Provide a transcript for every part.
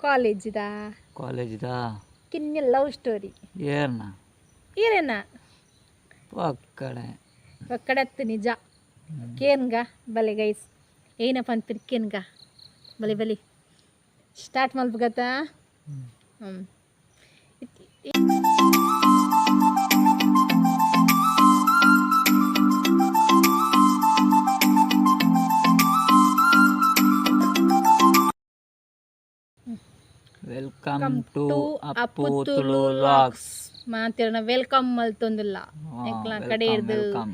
ಕಾಲೇಜ್ದ ಕಾಲೇಜ್ದ ಕಿನ್ಯ love story. ಏರ್ನ? ಈರೇನ? ಪಕ್ಕಡೆ. ಒಕ್ಕಡತ್ತು ನಿಜ ಕೇನ್ಗ ಬಲೆ ಗೈಸ್, ಏನಪ್ಪ ಅಂತೀರಿ? ಕೇನ್ಗ ಬಲೆ ಬಲಿ ಸ್ಟಾರ್ಟ್ ಮಲ್ಪಗತ್ತ. ಹ್ಞೂ. Welcome to Appu Tulu vlogs. ಮಾತಿರನ welcome ಮಲ್ತೊಂದಿಲ್ಲ ಎಕ್ಲ ಕಡೆ ಇರ್ದು. Welcome.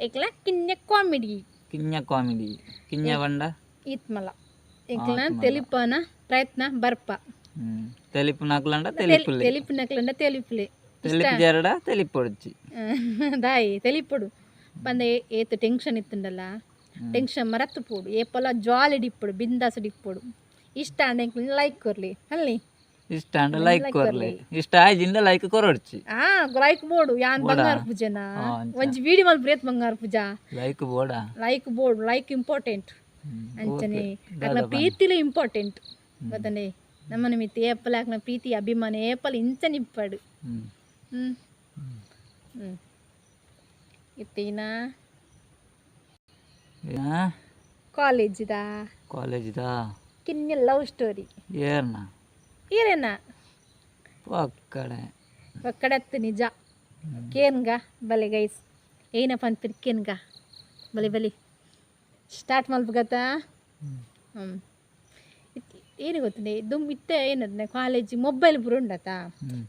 ಎಕ್ಲ ಕಿನ್ಯ ಕಾಮಿಡಿ. ಕಿನ್ಯ ಕಾಮಿಡಿ, ಕಿನ್ಯ ಬಂಡ. ಇತ್ಮಲ ಎಕ್ಲ ತೆಲಿಪನ ಪ್ರಯತ್ನ ಬರ್ಪ. ತೆಲಿಪು ನಾಕ್ಲಂಡ ತೆಲಿಪುಲೆ. ತೆಲಿಪಿನಕ್ಲಂಡ ತೆಲಿಪುಲೆ. ತೆಲಿಪು ಜರಡ ತೆಲಿಪೊಡ್ಚಿ. ದಾಯಿ ತೆಲಿಪೊಡು ಪಂದ ಏತ್ ಟೆನ್ಷನ್ ಇತ್ತುಂಡಲ್ಲ, ಟೆನ್ಷನ್ ಮರತ್ತು ಪೋಡು. ಏಪಲ ಜಾಲಿ ಡಿಪ್ಪೊಡು, ಬಿಂದಾಸ್ ಡಿಪ್ಪೊಡು. ಇಷ್ಟ ಅಂಡ ಲೈಕ್ ಕೊರ್ಲಿ ಅಲ್ಲಿ. ಇಷ್ಟ ಅಂಡ ಲೈಕ್ ಕೊರ್ಲಿ, ಇಷ್ಟ ಆಯ್ಜಿಂದ ಲೈಕ್ ಕೊರೊಡ್ಚಿ. ಆ ಲೈಕ್ ಬೋಡು ಯಾನ್ ಬಂಗಾರ ಪೂಜೆನಾ? ಅಂಚ. ಒಂಜಿ ವೀಡಿಯೋ ಮಲ್ಪ ರೇತ್ ಬಂಗಾರ ಪೂಜಾ. ಲೈಕ್ ಬೋಡ. ಲೈಕ್ ಬೋಡು, ಲೈಕ್ ಇಂಪಾರ್ಟೆಂಟ್. ಅಂಚನೆ ಅಕ್ಲ ಪ್ರೀತಿಲೇ ಇಂಪಾರ್ಟೆಂಟ್ ಗೊತ್ತಂಡೆ. ನಮ್ಮನ ಮಿತ್ತು ಏಪಲ ಅಕ್ಲ ಪ್ರೀತಿ ಅಭಿಮಾನ ಏಪಲ ಇಂಚ ನಿಪ್ಪಾಡು. ಹ್ಞೂ ಹ್ಞೂ ಇತ್ತೀನ ಕಾಲೇಜ್ದ ಕಾಲೇಜ್ದ ಕಿನ್ಯ ಲವ್ ಸ್ಟೋರಿ. ಏರ್ನ? ಈರೇನ? ಪಕ್ಕಡೆ. ಒಕ್ಕಡತ್ತು ನಿಜ ಕೇನ್ಗ ಬಲೆ ಗೈಸ್, ಏನಪ್ಪ ಅಂತೀರಿ? ಕೇನ್ಗ ಬಲೆ ಬಲಿ ಸ್ಟಾರ್ಟ್ ಮಲ್ಪಗತ್ತ. ಹ್ಞೂ. ಏನು ಗೊತ್ತುಂಡೆ ದುಮ್ ಇತ್ತೆ ಏನದ ಕಾಲೇಜ್ ಮೊಬೈಲ್ ಪೂರ ಉಂಡತ.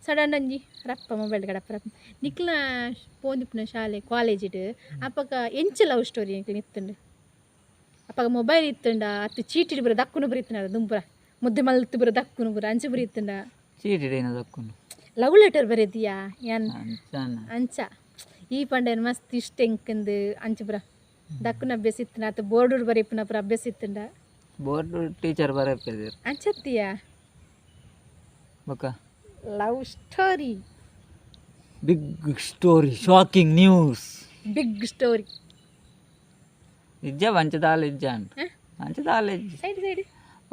ಸಡನ್ ಅಂಜಿ ರಪ್ಪ ಮೊಬೈಲ್ ಗಡಪ್ಪ ರಪ್ಪ ನಿಕ್ಲ ಪೋಂದಿಪ್ಪುನ ಶಾಲೆ ಕಾಲೇಜಿಡ್ ಅಪ್ಪಗ ಎಂಚ ಲವ್ ಸ್ಟೋರಿ ನಿಕ್ಲ ಇತ್ತುಂಡು? ಅಪ್ಪಗ ಮೊಬೈಲ್ ಇತ್ತುಂಡ ಅತ್ತು ಚೀಟಿಡ್ ಬರ ದಕ್ಕುನು ಬರ ಇತ್ತುಂಡ, ದುಂಪುರ ಮುದ್ದೆ ಮಲ್ತು ಬರ ದಕ್ಕುನು ಬರ ಅಂಚೆ ಬರ ಇತ್ತುಂಡ. ಚೀಟಿ ಏನ ದಕ್ಕುನು? ಲವ್ ಲೆಟರ್ ಬರೆದಿಯಾ ಯಾನ್? ಅಂಚನ. ಅಂಚ ಈ ಪಂಡೇನು ಮಸ್ತ್ ಇಷ್ಟ ಎಂಕಂದು ಅಂಚ ಪುರ ದಕ್ಕುನ ಅಭ್ಯಾಸ ಇತ್ತುಂಡ ಅತ್ತ ಬೋರ್ಡ್ ಬರೆಪುನ ಪುರ ಅಭ್ಯಾಸ ಇತ್ತುಂಡ. Board teacher ಬರೆಪೆದಿರ್. ಅಂಚತ್ತೀಯ. ಬೊಕ love story. Big story, shocking news. Big story. ಇಜ್ಜ ಅಂಚ ದಾಲ ಇಜ್ಜ ಅಂಡ್ ಅಂಚ ದಾಲ ಇಜ್ಜಿ. Side side.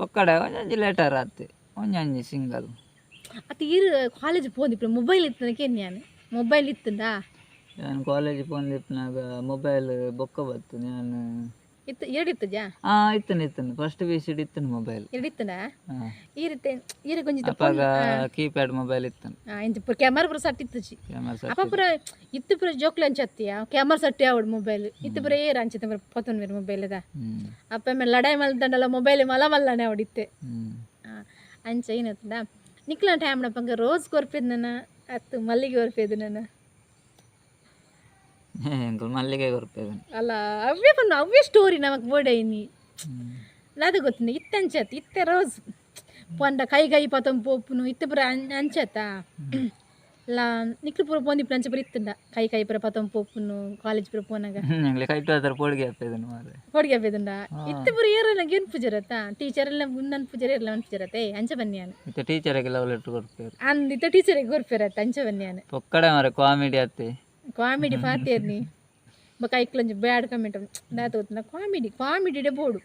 ಒಕ್ಕಡೆ ಒಂಜೊಂಜಿ ಲೆಟರ್ ಆತೆ, ಒಂಜೊಂಜಿ ಸಿಂಗಲ್. ಅತ್ತ ಈರು ಕಾಲೇಜ್ ಪೋಂದಿಪ್ಪು ಮೊಬೈಲ್ ಇತ್ತನಕ್ಕೆ ನಾನು ಮೊಬೈಲ್ ಇತ್ತುಂಡಾ? ನಾನು ಕಾಲೇಜ್ ಪೋಂದಿಪ್ಪನಾಗ ಮೊಬೈಲ್ ಬೊಕ್ಕ ಬತ್ತು ನಾನು. ಇತ್ತು, ಎರಡು ಇತ್ತಜಾ? ಹಾಂ, ಇತ್ತನು ಇತ್ತನು, ಫಸ್ಟ್ ಪಿ ಸಿ ಇತ್ತನು ಮೊಬೈಲ್. ಎರಡು ಇತ್ತುಂಡಾ? ಹಾಂ. ಈ ರೀತಿ ಈರು ಕೊಂಚ. ಅಪ್ಪಾಗ ಕೀಪ್ಯಾಡ್ ಮೊಬೈಲ್ ಇತ್ತನು. ಇಂಚ ಪೂರ ಕ್ಯಾಮರಾ ಪೂರ ಸಟ್ ಇತ್ತುಜಿ. ಕ್ಯಾಮರಾ ಸಟ್. ಅಪ್ಪ ಪೂರ ಇತ್ತು ಪೂರ ಜೋಕ್ಲು ಅಂಚತ್ತಿಯ ಕ್ಯಾಮರಾ ಸಟ್ಟಿ ಆವಡು ಮೊಬೈಲ್ ಇತ್ತು ಪೂರ ಏರ್ ಅಂಚಿತ ಪೂರ ಪೊತೊನ್ ಮೇರ್ ಮೊಬೈಲ್ ಅದ. ಅಪ್ಪ ಮೇಲೆ ಲಡಾಯಿ ಮಲ್ತಂಡಲ್ಲ ಮೊಬೈಲ್ ಮಲ ಮಲ್ಲನೆ ಅವಡಿತ್ತೆ. ಅಂಚ ಏನತ್ತದ ನಿಕ್ಲ ಟೈಮ್ ಪಂಗ ರೋಸ್ ಕೊರ್ಪೇದ್ ನನ್ನ ಅತ್ತು ಮಲ್ಲಿಗೆ ಕೊರ್ಪೇದು ನನ್ನ. ಎಂಕುಲು ಮಲ್ಲಿಗೆ ಕೊರ್ಪೇದನು. ಅಲ್ಲ, ಅವೇ ಪನ್ನ ಅವೇ ಸ್ಟೋರಿ ನಮಕ್ ಬೋಡೈನಿ ಅದು ಗೊತ್ತಿಲ್ಲ. ಇತ್ತ ಅಂಚತ್ ಇತ್ತೆ ರೋಸ್ ಪಂಡ ಕೈ ಕೈ ಪತೊಂದು ಪೋಪುನು ಇತ್ತೆ ಪೂರ ಅಂಚತ್ತ ಲಾ ನಿಕ್ಲು ಪೂರ ಪೋಂದಿಪ್ಪು ಅಂಚ ಪೂರ ಇತ್ತುಂಡ ಕೈ ಕೈ ಪೂರ ಪತೊಂದು ಪೋಪುನು ಕಾಲೇಜ್ ಪೂರ ಪೋನಾಗ? ಎಂಕ್ಲೆ ಕೈಟು ಆತರ ಪೋಡಿಗೆ ಆಪೇದನು ಮಾರೆ. ಹೊಡಿಗೆ ಬೇದಂಡ ಇತ್ತೆ ಪೂರ ಏರಲ್ಲ ಗೇನ್ ಪೂಜರತ್ತ ಟೀಚರ್ ಎಲ್ಲ ಮುಂದನ್ ಪೂಜಾರ ಇರಲ್ಲ ಪೂಜರತ್ತೆ ಅಂಚ ಬನ್ನಿಯಾನು. ಇತ್ತೆ ಟೀಚರಿಗೆ ಲವ್ ಲೆಟರ್ ಕೊರ್ಪೇರು. ಅಂದಿತ್ತ ಟೀಚರಿಗೆ ಗೊರ್ಪೇರತ್ತ ಅಂಚ ಬನ್ನಿಯಾನು. ಪೊಕ್ಕಡೆ ಮಾರೆ, ಕಾಮಿಡಿ ಅತ್ತೆ. ಕಾಮಿಡಿ ಪಾತೇರ್ನಿ ಬೊಕ ಐಕ್ಲೊಂಜಿ ಬ್ಯಾಡ್ ಕಮೆಂಟ್ ದಾತ ಗೊತ್ತುಂಡ? ಕಾಮಿಡಿ ಕಾಮಿಡಿಡೆ ಬೋಡು.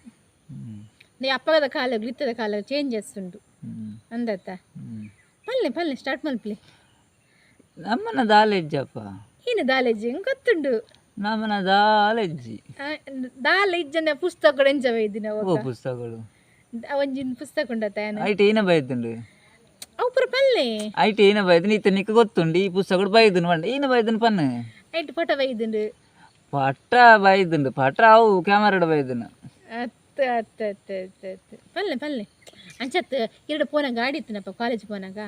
ನೀ ಅಪ್ಪಗದ ಕಾಲ ಇತ್ತದ ಕಾಲ ಚೇಂಜಸ್ ಉಂಡು. ಅಂದತ್ತ. ಪಲ್ಲೆ ಪಲ್ಲೆ ಸ್ಟಾರ್ಟ್ ಮಲ್ಪಲೆ. ನಮ್ಮನ ದಾಲೆಜ್ಜಪ್ಪ. ಏನು ದಾಲೇಜಿ ಗೊತ್ತುಂಡು? ನಮ್ಮನ ದಾಲೆಜ್ಜಿ. ದಾಲ ಇಜ್ಜಂದೆ ಪುಸ್ತಕ ಎಂಚ ಬೈದಿನ? ಓ ಪುಸ್ತಕಗಳು. ಒಂಜಿನ ಪುಸ್ತಕ ಉಂಡತ್ತ ಏನು? ಐಟ್ ಏನ ಬೈದುಂಡು? ಅವು ಪೂರ ಪಲ್ಲೆ. ಐಟ್ ಏನ ಬೈದುಂಡು? ಇತ್ತ ನಿಕ್ ಗೊತ್ತುಂಡು ಈ ಪುಸ್ತಕಡು ಬೈದುಂಡು ಪಂಡ ಏನ ಬೈದುಂಡು ಪನ್ನೆ. ಐಟ್ ಪಟ ಬೈದುಂಡು. ಪಟ ಬೈದುಂಡು, ಪಟ ಅವು ಕ್ಯಾಮರಾಡ್ ಬೈದುಂಡು. ಅತ್ತ ಅತ್ತ ಅತ್ತ ಅತ್ತ ಅತ್ತ ಪಲ್ಲೆ ಪಲ್ಲೆ ಅಂಚತ್ ಎರಡು ಪೋನ ಗಾಡಿ ಇತ್ತನಪ್ಪ ಕಾಲೇಜ್ ಪೋನಾಗ?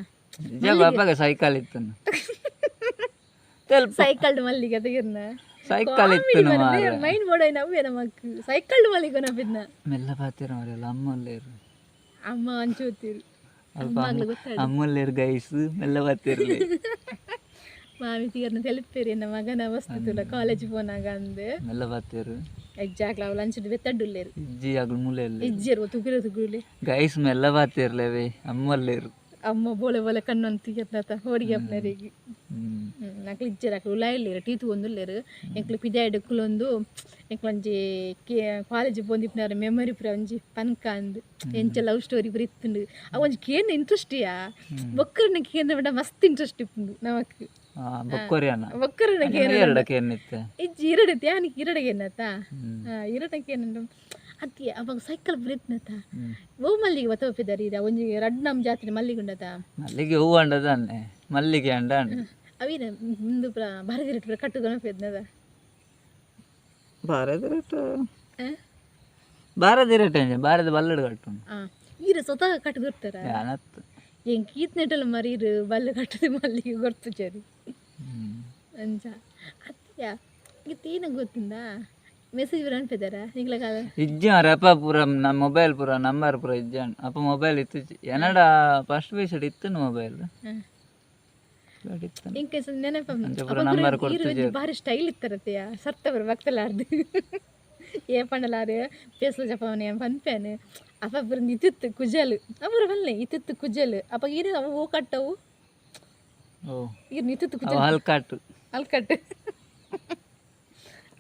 ನಿಜ ಬಾಪಾಗ ಸೈಕಲ್ ಇತ್ತು ತೆಲ್ಪ. ಸೈಕಲ್ ಮಲ್ಲಿಗೆ ಅದಗಿರ್ನ. ಸೈಕಲ್ ಇತ್ತು ಮಾರ್ರೆ. ಮೈಂಡ್ ಬೋರ್ಡ್ ನವ್ವೆ ನಮಕ್ ಸೈಕಲ್ ಮಲ್ಲಿಗೆ ನಬ್ಬಿದ್ನ. ಮೆಲ್ಲ ಪಾತಿರ ಮಾರೆಲ್ಲ, ಅಮ್ಮಲ್ಲೇರು. ಅಮ್ಮ ಅಂಚೋತಿರು. ಅಲ್ಪ ಅಮ್ಮಲ್ಲೇರು ಗೈಸ್, ಮೆಲ್ಲ ಪಾತಿರ್ಲಿ. ಮಾಮಿ ತೀರ್ನ ತೆಲಿಪೇರಿ ಎನ್ನ ಮಗನ ವಸ್ತು ತುಲ ಕಾಲೇಜ್ ಪೋನಾಗ ಅಂದು. ಮೆಲ್ಲ ಪಾತಿರು. ಎಕ್ಸಾಕ್ಟ್ಲಿ ಅವು ಲಂಚ್ ಬೆತ್ತಡ್ಡುಲ್ಲೇರು. ಇಜ್ಜಿ ಅಗ್ಲು ಮೂಲೆಯಲ್ಲಿ. ಇಜ್ಜಿರು ತುಗಿರು ತುಗುಲೆ. ಗೈಸ್, ಮೆಲ್ಲ ಪಾತಿರ್ಲೇವೆ, ಅಮ್ಮಲ್ಲೇರು. ಅಮ್ಮ ಬೋಳೆ ಬೋಳೆ ಕಣ್ಣು ತೀರ್ನತ ಹೋಡಿಗೆ ಅಪ್ಪನರಿಗೆ. ನಕ್ಲು ಇಜ್ಜೆರ್ ಅಕ್ಲು ಉಲಾಯಿಲ್ಲೆರ್ ಟೀತು ಒಂದುಲ್ಲೆರ್ ಎಂಕ್ಲು ಪಿದಾಯ್ಡ್ ಕುಲೊಂದು ಎಂಕ್ಲೊಂಜಿ ಕಾಲೇಜ್ ಪೋಂದಿಪ್ಪುನಾರ ಮೆಮೊರಿ ಪೂರ ಒಂಜಿ ಪನ್ಕ ಅಂದ್ ಎಂಚ ಲವ್ ಸ್ಟೋರಿ ಪೂರ ಇತ್ತುಂಡು ಅವು ಒಂಜಿ ಕೇಂದ್ರ ಇಂಟ್ರೆಸ್ಟಿಯಾ ಬೊಕ್ಕರನ ಕೇಂದ್ರ ಬಿಡ ಮಸ್ತ್ ಇಂಟ್ರೆಸ್ಟ್ ಇಪ್ಪುಂಡು ನಮಕ್ ಬೊಕ್ಕೊರಿಯನ ಬೊಕ್ಕರನ ಎರಡ ಕೇನಿತ್ತೆ ಇಜ್ಜಿ ಇರಡೆ ಯಾನಿಕ್ ಇರಡೆ ಏನತ್ತ ಇರಡೆ ಕೇನಂಡು ಅತ್ತಿ ಅವಾಗ ಸೈಕಲ್ ಬರಿತ್ನತ ಓ ಮಲ್ಲಿಗೆ ಬತ್ತೊಪ್ಪಿದಾರೆ ಇರ ಒಂಜಿ ರಡ್ಡ್ ನಮ್ಮ ಜಾತ್ರೆ ಮಲ್ಲಿಗೆ ಉಂಡತ ಮಲ್ಲಿಗೆ ಹೂವು ಅಂಡದಾನೆ ಮಲ್ಲಿಗೆ ಅಂಡ ಅವಿನ ಮುಂದು ಪುರ ಭಾರತಿ ರೇಟ್ ಪುರ ಕಟ್ಟು ಗಣಪೆದ್ನದ ಭಾರತ ರೇಟ್ ಭಾರತಿ ರೇಟ್ ಎಂಜ ಭಾರತ ಬಲ್ಲಡು ಕಟ್ಟು ಈರ ಸ್ವತಃ ಕಟ್ಟು ಗೊತ್ತಾರ ಯಾನತ್ತು ಎಂಕ್ ಈತ್ನೆಟಲ ಮರಿ ಇರು ಬಲ್ಲು ಕಟ್ಟದು ಮಲ್ಲಿಗೆ ಗೊತ್ತು ಚರಿ ಅಂಚ ಅತ್ತಿಯ ಇತ್ತೇನ ಗೊತ್ತಿಂದ ಮೆಸೇಜ್ ಬರ ಅನ್ಪಿದಾರ ನಿಗ್ಲ ಕಾಲ ಇಜ್ಜ ಅಪ್ಪ ಪೂರ ನಮ್ಮ ಮೊಬೈಲ್ ಪೂರ ನಂಬರ್ ಪೂರ ಇಜ್ಜ ಅಪ್ಪ ಮೊಬೈಲ್ ಇತ್ತು ಎನ್ನಡ ಫಸ್ಟ್ ಬೇಸಡ್ ಇತ್ತು ಮೊಬೈಲ್ ಇಂಕ ನೆನಪ ಪೂರ ನಂಬರ್ ಕೊಡ್ತಿದ್ದೆ ಭಾರಿ ಸ್ಟೈಲ್ ಇತ್ತರತ್ತೆಯ ಸತ್ತವರು ಭಕ್ತಲಾರ್ದು ಏ ಪಂಡಲಾರು ಪೇಸಲ ಜಪವನೆ ಪನ್ಪೇನು ಅಪ್ಪ ಪುರ ಇತ್ತಿತ್ತು ಕುಜಲ್ ಅಪುರ ಬಲ್ಲೆ ಇತ್ತಿತ್ತು ಕುಜಲ್ ಅಪ್ಪ ಇರು ಅವು ಹೂ ಕಟ್ಟವು ಓ ಇರು ಇತ್ತಿತ್ತು ಕುಜಲ್ ಹಲ್ಕಾಟು ಅಲ್ಕಟ್ಟು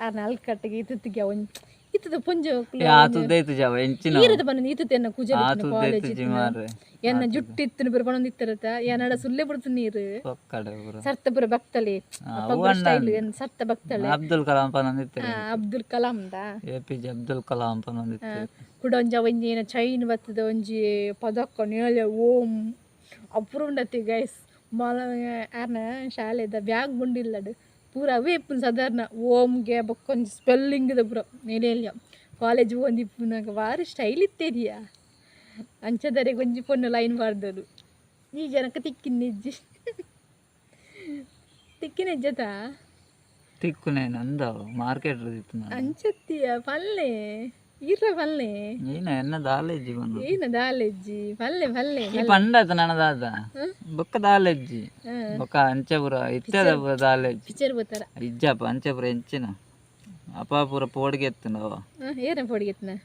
ಆರ್ನ ಅಲ್ಕಟ್ಟಿಗೆ ಇತ್ತಿತ್ತಿಗೆ ಅವನ್ ಇತ್ತದ ಪೊಂಜ ಆತುದ್ದೈತು ಜಾವ ಎಂಚಿನ ಈರದ ಪನ್ನೊಂದು ಇತ್ತಿತ್ತು ಎನ್ನ ಕುಜಲ್ ಕಾಲೇಜ್ ಆತುದ್ದೈತು ಮಾರ್ರೆ ಎನ್ನ ಜುಟ್ಟು ಇತ್ತು ಪುರ ಪನ್ನೊಂದು ಇತ್ತಿರತ್ತ ಎನ್ನಡ ಸುಲ್ಲೆ ಬಿಡ್ತು ನೀರು ಪೊಕ್ಕಡೆ ಪೂರ ಸರ್ತಪುರ ಭಕ್ತಳಿ ಸ್ಟೈಲ್ ಸರ್ತ ಭಕ್ತಳೆ ಅಬ್ದುಲ್ ಕಲಾಂ ಪನ್ನೊಂದಿತ್ತು Abdul Kalam the A P J Abdul Kalam ಪನ್ನೊಂದಿತ್ತು ಕುಡ ಒಂಜಿ ಒಂಜಿ ಏನ ಚೈನ್ ಬತ್ತದ ಒಂಜಿ ಪದಕ್ಕ ನೇಲೆ ಓಂ ಅಪ್ರೂಂಡತಿ ಗೈಸ್ ಮಲ ಆರ್ನ ಶಾಲೆದ ಬ್ಯಾಗ್ ಗುಂಡಿಲ್ಲಡು ಪೂರ ಅವೇ ಇಪ್ಪುನ ಸಾಧಾರಣ ಓಮ್ಗೆ ಬೊಕ್ಕೊಂಜಿ ಸ್ಪೆಲ್ಲಿಂಗ್ದ ಪೂರ ನೇಲೆ ಕಾಲೇಜ್ ಒಂದಿ ಇಪ್ಪುನಾಗ ಭಾರಿ ಸ್ಟೈಲ್ ಇತ್ತೇರಿಯಾ ಅಂಚದರೆ ಒಂಜಿ ಪೊಣ್ಣು ಲೈನ್ ಬಾರ್ದದು ಈ ಜನಕ್ಕೆ ತಿಕ್ಕಿನ ತಿಕ್ಕಿನ ಹೆಜ್ಜತ ತಿಕ್ಕುನೆ ನಂದವು ಮಾರ್ಕೆಟ್ ಇತ್ತು ನಾನು ಅಂಚತ್ತಿಯ ಪಲ್ಲೆ ಈರ ಪಲ್ಲೆ ನೀನ ಎನ್ನ ದಾಲೇಜಿ ಬಂದು ಏನ ದಾಲೆಜ್ಜಿ ಪಲ್ಲೆ ಪಲ್ಲೆ ಈ ಪಂಡತ ನನ್ನ ದಾದ ಬೊಕ್ಕ ದಾಲೆಜ್ಜಿ ಬೊಕ್ಕ ಅಂಚೆಪುರ ಇತ್ತದ ಪೂರ ದಾಲೆಜ್ಜಿ ಪಿಕ್ಚರ್ ಬೋತಾರ ಇಜ್ಜಪ್ಪ ಅಂಚೆಪುರ ಎಂಚಿನ ಅಪ್ಪ ಪೂರ ಪೋಡಿಗೆ ಎತ್ತುನವ ಏನ ಪೊಡಿಗೆತ್ನ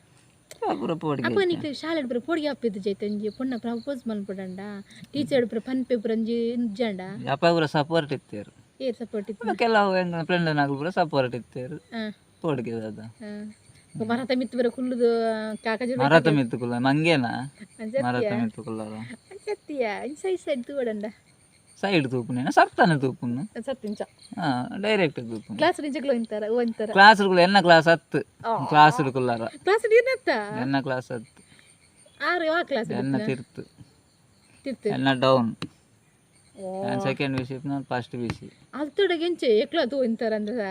ಪೂರ ಪೋಡಿಗೆ ಅಪ್ಪ ನಿಕ್ ಶಾಲೆ ಪೂರ ಪೊಡಿಗೆ ಅಪ್ಪಿದ್ದು ಜೈತ ಒಂಜಿ ಪೊಣ್ಣ ಪ್ರಪೋಸ್ ಮಲ್ಪಡಂಡ ಟೀಚರ್ ಪೂರ ಪನ್ಪೆ ಪೂರ ಒಂಜಿ ಇಜ್ಜಂಡ ಅಪ್ಪ ಪೂರ ಸಪೋರ್ಟ್ ಇತ್ತೇರು ಏರ್ ಸಪೋರ್ಟ್ ಇತ್ತು ಕೆಲವು ಫ್ರೆಂಡ್ ನಾಗು ಪೂರ ಸಪೋರ್ಟ್ ಇತ್ತೇರು ಪೋಡಿಗೆ ದಾದ ಮರತ ಮಿತ್ತು ಬರ ಕುಲ್ಲುದು ಕಾಕಜಿ ಮರತ ಮಿತ್ತುಕುಲ್ಲ ಮಂಗೇನ ಮರತ ಮಿತ್ತುಕುಲ್ಲದ ಸತ್ಯ ಸೈಡ್ ಸೈಡ್ ತೂವಡಂಡ ಸೈಡ್ ತೂಪುನೇನ ಸರ್ತಾನೆ ತೂಪುನು ಸತ್ತಿಂಚ ಹಾ ಡೈರೆಕ್ಟ್ ತೂಪುನು ಕ್ಲಾಸ್ ನಿಜಕ್ಲು ಇಂತಾರ ಒಂತರ ಕ್ಲಾಸ್ ಎನ್ನ ಕ್ಲಾಸ್ ಹತ್ತು ಕ್ಲಾಸ್ ಕುಲ್ಲಾರ ಕ್ಲಾಸ್ ಏನತ್ತ ಎನ್ನ ಕ್ಲಾಸ್ ಹತ್ತು ಆರು ಯಾವ ಕ್ಲಾಸ್ ಎನ್ನ ತಿರ್ತು ತಿರ್ತು ಎನ್ನ ಡೌನ್ ನಾನು ಸೆಕೆಂಡ್ ಬಿ ಸಿ ನಾನು ಫಸ್ಟ್ ಬಿ ಸಿ ಅಲ್ತೊಡಗೆ ಎಂಚೆ ಎಕ್ಲ ತೂ ಇಂತಾರ ಅಂದದ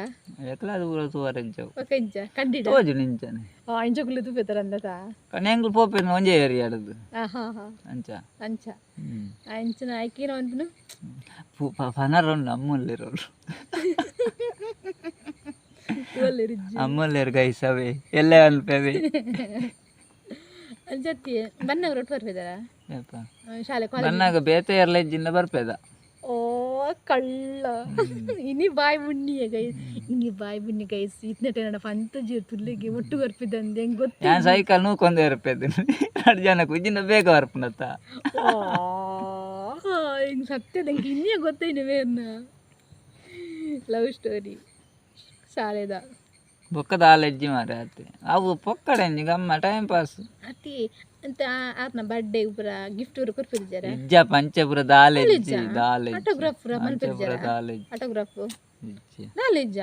ಎಕ್ಲ ಅದು ಪೂರ ತೂವರ ಎಂಚವು ಒಕ ಇಂಚ ಕಂಡಿಡ ತೋಜು ನಿಂಚನೆ ಆ ಇಂಚಕುಲು ತೂಪೆತರ ಅಂದದ ಕಣ್ಣೆಂಗ್ಲು ಪೋಪೆನ್ ಒಂಜೇ ಏರಿಯಾಡದು ಆ ಹಾ ಹಾ ಅಂಚ ಅಂಚ ಅಂಚನ ಆಯ್ಕಿನ ಅಂತನು ಪನರ್ ಉಂಡು ಅಮ್ಮಲ್ಲಿರೋರು ಒಲ್ಲೆರಿಜ್ಜಿ ಅಮ್ಮಲ್ಲೇರು ಗೈಸ್ ಅವೇ ಎಲ್ಲೇ ಅನ್ಪೇವೆ ಅಂಚತ್ತಿ ಬನ್ನವರು ಒಟ್ಟು ಬರ್ಪೆದಾರ ಯಪ್ಪ ಶಾಲೆ ಕಾಲೇಜ್ ಬನ್ನಾಗ ಬೇತೆ ಎರ್ಲೆಜ್ಜಿಂದ ಬರ್ಪೇದ ಓ ಕಳ್ಳ ಇನಿ ಬಾಯ್ ಬುಣ್ಣಿಯ ಗೈಸ್ ಇನಿ ಬಾಯ್ ಬುಣ್ಣಿ ಗೈಸ್ ಇತ್ನೆಟ ನನ್ನ ಪಂತ ಜೀರ್ ತುಲ್ಲಿಗೆ ಒಟ್ಟು ಬರ್ಪಿದಂದೆ ಹೆಂಗ್ ಗೊತ್ತ ಯಾನ್ ಸೈಕಲ್ ನೂಕೊಂದು ಇರ್ಪೇದ ಎರಡು ಜನಕ್ಕೆ ಉಜ್ಜಿಂದ ಬೇಗ ಬರ್ಪುನತ್ತ ಹಿಂಗ್ ಸತ್ಯದ ನಂಗೆ ಇನ್ನೇ ಗೊತ್ತೇನು ಬೇರ್ನ ಲವ್ ಸ್ಟೋರಿ ಶಾಲೆದ ಬೊಕ್ಕದ ಆಲೆಜ್ಜಿ ಮಾರೆ ಅತ್ತೆ ಅವು ಪೊಕ್ಕಡೆ ಗಮ್ಮ ಟೈಮ್ ಪಾಸ್ ಅತಿ ಅಂತ ಆರ್ನ ಬರ್ಡೇ ಪೂರ ಗಿಫ್ಟ್ ಪೂರ ಕೊರ್ಪಿದ್ದಾರೆ ಇಜ್ಜ ಪಂಚಪುರ ದಾಲೆಜ್ಜಿ ದಾಲೆಜ್ಜಿ ಆಟೋಗ್ರಾಫ್ ಪೂರ ಪಂಚಪುರ ದಾಲೆಜ್ಜಿ ಆಟೋಗ್ರಾಫ್ ಇಜ್ಜಿ ದಾಲೆಜ್ಜ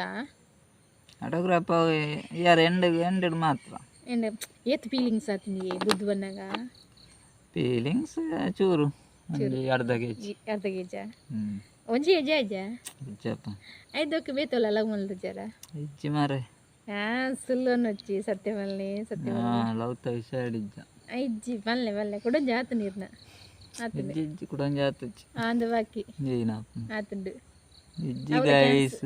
ಆಟೋಗ್ರಾಫ್ ಯಾರು ಎಂಡ್ ಎಂಡ್ ಮಾತ್ರ ಎಂಡ ಏತ್ ಫೀಲಿಂಗ್ಸ್ ಆತೀನಿ ಬುದ್ಧು ಬಂದಾಗ ಫೀಲಿಂಗ್ಸ್ ಚೂರು ಒಂಜಿ ಅರ್ಧ ಕೆ ಜಿ ಅರ್ಧ ಕೆಜ ಹ್ಮ್ ಒಂಜಿ ಎಜೆ ಅಜ್ಜ ಇಜ್ಜಪ್ಪ ಐದಕ್ಕೆ ಬೇತಲ್ಲ ಲವ್ ಮಲ್ದಿದ್ದಾರ ಇಜ್ಜಿ ಮಾರೆ ಹಾ ಸುಳ್ಳು ಅನ್ನೊಚ್ಚಿ ಸತ್ಯ ಮಲ್ಲೆ ಸತ್ಯ ಲವ್ ತ ವಿಷಯ ಇಜ್ಜ ಇಜ್ಜಿ ಮಲ್ಲೆ ಮಲ್ಲೆ ಕುಡೊಂಜಿ ಆತು ನೀರ್ನ ಆತುಂಡು ಇಜ್ಜಿ ಇಜ್ಜಿ ಕುಡೊಂಜಿ ಆತುಜ್ಜಿ ಆಂದ ಬಾಕಿ ಏನಪ್ಪ ಆತುಂಡು ಇಜ್ಜಿ ಗೈಸ್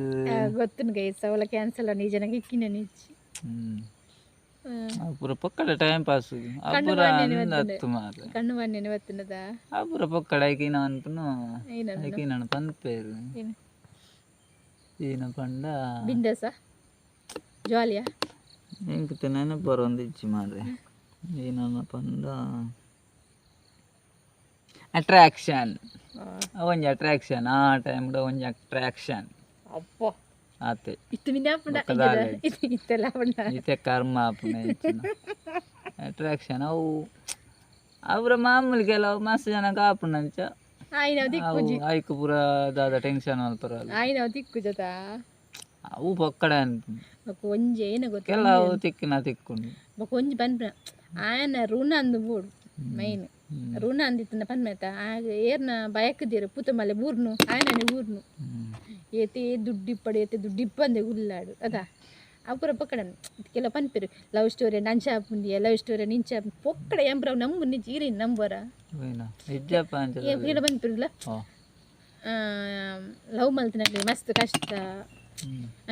ಗೊತ್ತುಂಡು ಗೈಸ್ ಅವಳ ಕ್ಯಾನ್ಸಲ್ ಈ ಜನಕ್ಕೆ ಇಕ್ಕಿನ ಇಜ್ಜಿ ಹ್ಮ್ ಆ ಪೂರ ಪೊಕ್ಕಡೆ ಟೈಮ್ ಪಾಸ್ ಆ ಪೂರ ಅಂದತ್ತು ಮಾರೆ ಕಣ್ಣು ಮಣ್ಣೆ ಬತ್ತುಂಡದ ಆ ಪೂರ ಪೊಕ್ಕಡೆ ಐಕಿನ ಅನ್ಪುನು ಏನ ಐಕಿನ ಪನ್ಪೇರು ಏನು ಈನ ಪಂಡ ಬಿಂದಾಸ ಜಾಲಿಯಾ ಎಂಕ್ ನೆನಪು ಬರೋಂದು ಇಜ್ಜಿ ಮಾರ್ರೆ ಏನನ್ನ ಪಂಡ ಅಟ್ರಾಕ್ಷನ್ ಒಂಜಿ ಅಟ್ರಾಕ್ಷನ್ ಆ ಟೈಮ್ ಒಂಜಿ ಅಟ್ರಾಕ್ಷನ್ ಅಪ್ಪ ಆತೆ ಇತ್ತು ಮಿನಾಪುಂಡ ಇತ್ತೆಲ್ಲ ಪಂಡ ಇತ್ತೆ ಕರ್ಮ ಆಪುನ ಅಟ್ರಾಕ್ಷನ್ ಅವು ಅವರ ಮಾಮೂಲಿ ಕೆಲವು ಮಸ್ತ್ ಜನಕ್ಕೆ ಆಪುನಂಚ ಆಯ್ನವ್ ಅವು ದಿಕ್ಕುಜಿ ಐಕ್ ಪೂರ ದಾದ ಟೆನ್ಷನ್ ಮಲ್ಪರಲ್ಲ ಆಯ್ನವ್ ದಿಕ್ಕುಜತ ಅವು ಪೊಕ್ಕಡೆ ಅನ್ಪುಂಡು ಬೊಕ ಒಂಜಿ ಏನ ಗೊತ್ತ ಕೆಲವು ತಿಕ್ಕಿನ ತಿಕ್ಕುಂಡು ಬೊಕ ಒಂಜಿ ಪನ್ಪಿನ ಆಯನ ಋಣ ಅಂದು ಬೋಡು ಮೈನ್ ಋಣ ಅಂದಿತ್ತನ ಪನ್ಮೇತ ಆಗ ಏರ್ನ ಬಯಕದಿರು ಪೂತ ಮಲೆ ಬೂರ್ನು ಆಯನನೆ ಬೂರ್ನು ಏತೆ ದುಡ್ಡಿಪ್ಪಡು ಏತೆ ದುಡ್ಡಿಪ್ಪಂದೆ ಉಲ್ಲಾಡು ಅದ ಅಪುರ ಪೊಕ್ಕಡ ಕೆಲವು ಪನ್ಪಿರು ಲವ್ ಸ್ಟೋರಿ ನಂಚ ಆಪುಂದಿಯ ಲವ್ ಸ್ಟೋರಿ ನಿಂಚ ಪೊಕ್ಕಡ ಎಂಬ್ರವ್ ನಂಬು ನಿಜ ಈರಿನ್ ನಂಬರ ಹೋಯ್ನ ಇಜ್ಜಪ್ಪ ಅಂಚ ಕೆಲ ಪನ್ಪಿರುಲ್ಲ ಓ ಲವ್ ಮಲ್ತಿನ ಮಸ್ತ್ ಕಷ್ಟ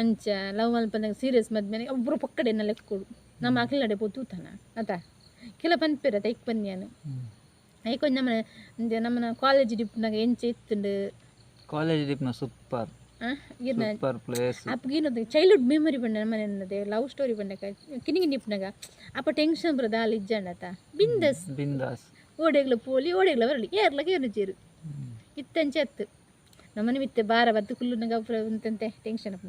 ಅಂಚ ಲವ್ ಮಲ್ಪಂದಾಗ ಸೀರಿಯಸ್ ಮದ್ಮೇಲೆ ಒಬ್ಬರು ಪೊಕ್ಕಡೆ ಲೆಕ್ಕೊಡು ನಮ್ಮ ಅಖಿಲಡೆ ಪೋ ತೂತನ ಅತ ಕೆಲ ಪನ್ಪಿರ ತೈಕ್ ಪನ್ಯಾನು ಐಕೊಂಜ್ ನಮ್ಮನ ಅಂದೆ ನಮ್ಮನ ಕಾಲೇಜ್ ಡಿಪ್ನಾಗ ಎಂಚ ಇತ್ತುಂಡು ಕಾಲೇಜ್ ಡಿಪ್ನ ಸೂಪರ್ ಇರ್ನ ಸೂಪರ್ ಪ್ಲೇಸ್ ಅಪ್ಪಗೇನದು ಚೈಲ್ಡ್ಹುಡ್ ಮೆಮೊರಿ ಬಂಡ ನಮ್ಮನೆ ಲವ್ ಸ್ಟೋರಿ ಬಂಡಕ ಕಿನಿಗಿ ನಿಪ್ನಾಗ ಅಪ್ಪ ಟೆನ್ಷನ್ ಬರೋದ ಅಲ್ಲಿ ಇಜ್ಜಾಂಡತ ಬಿಂದಸ್ ಬಿಂದಾಸ್ ಓಡೆಗ್ಲ ಪೋಲಿ ಓಡೆಗ್ಲ ಬರಲಿ ಏರ್ಲಕ ಏನು ಚೇರು ಇತ್ತಂಚತ್ತು ನಮ್ಮನೆ ಮಿತ್ತೆ ಬಾರ ಬತ್ತು ಕುಲ್ಲುನಗ ಅಪುರ ಉಂತಂತೆ ಟೆನ್ಷನ್ ಅಪ್ಪ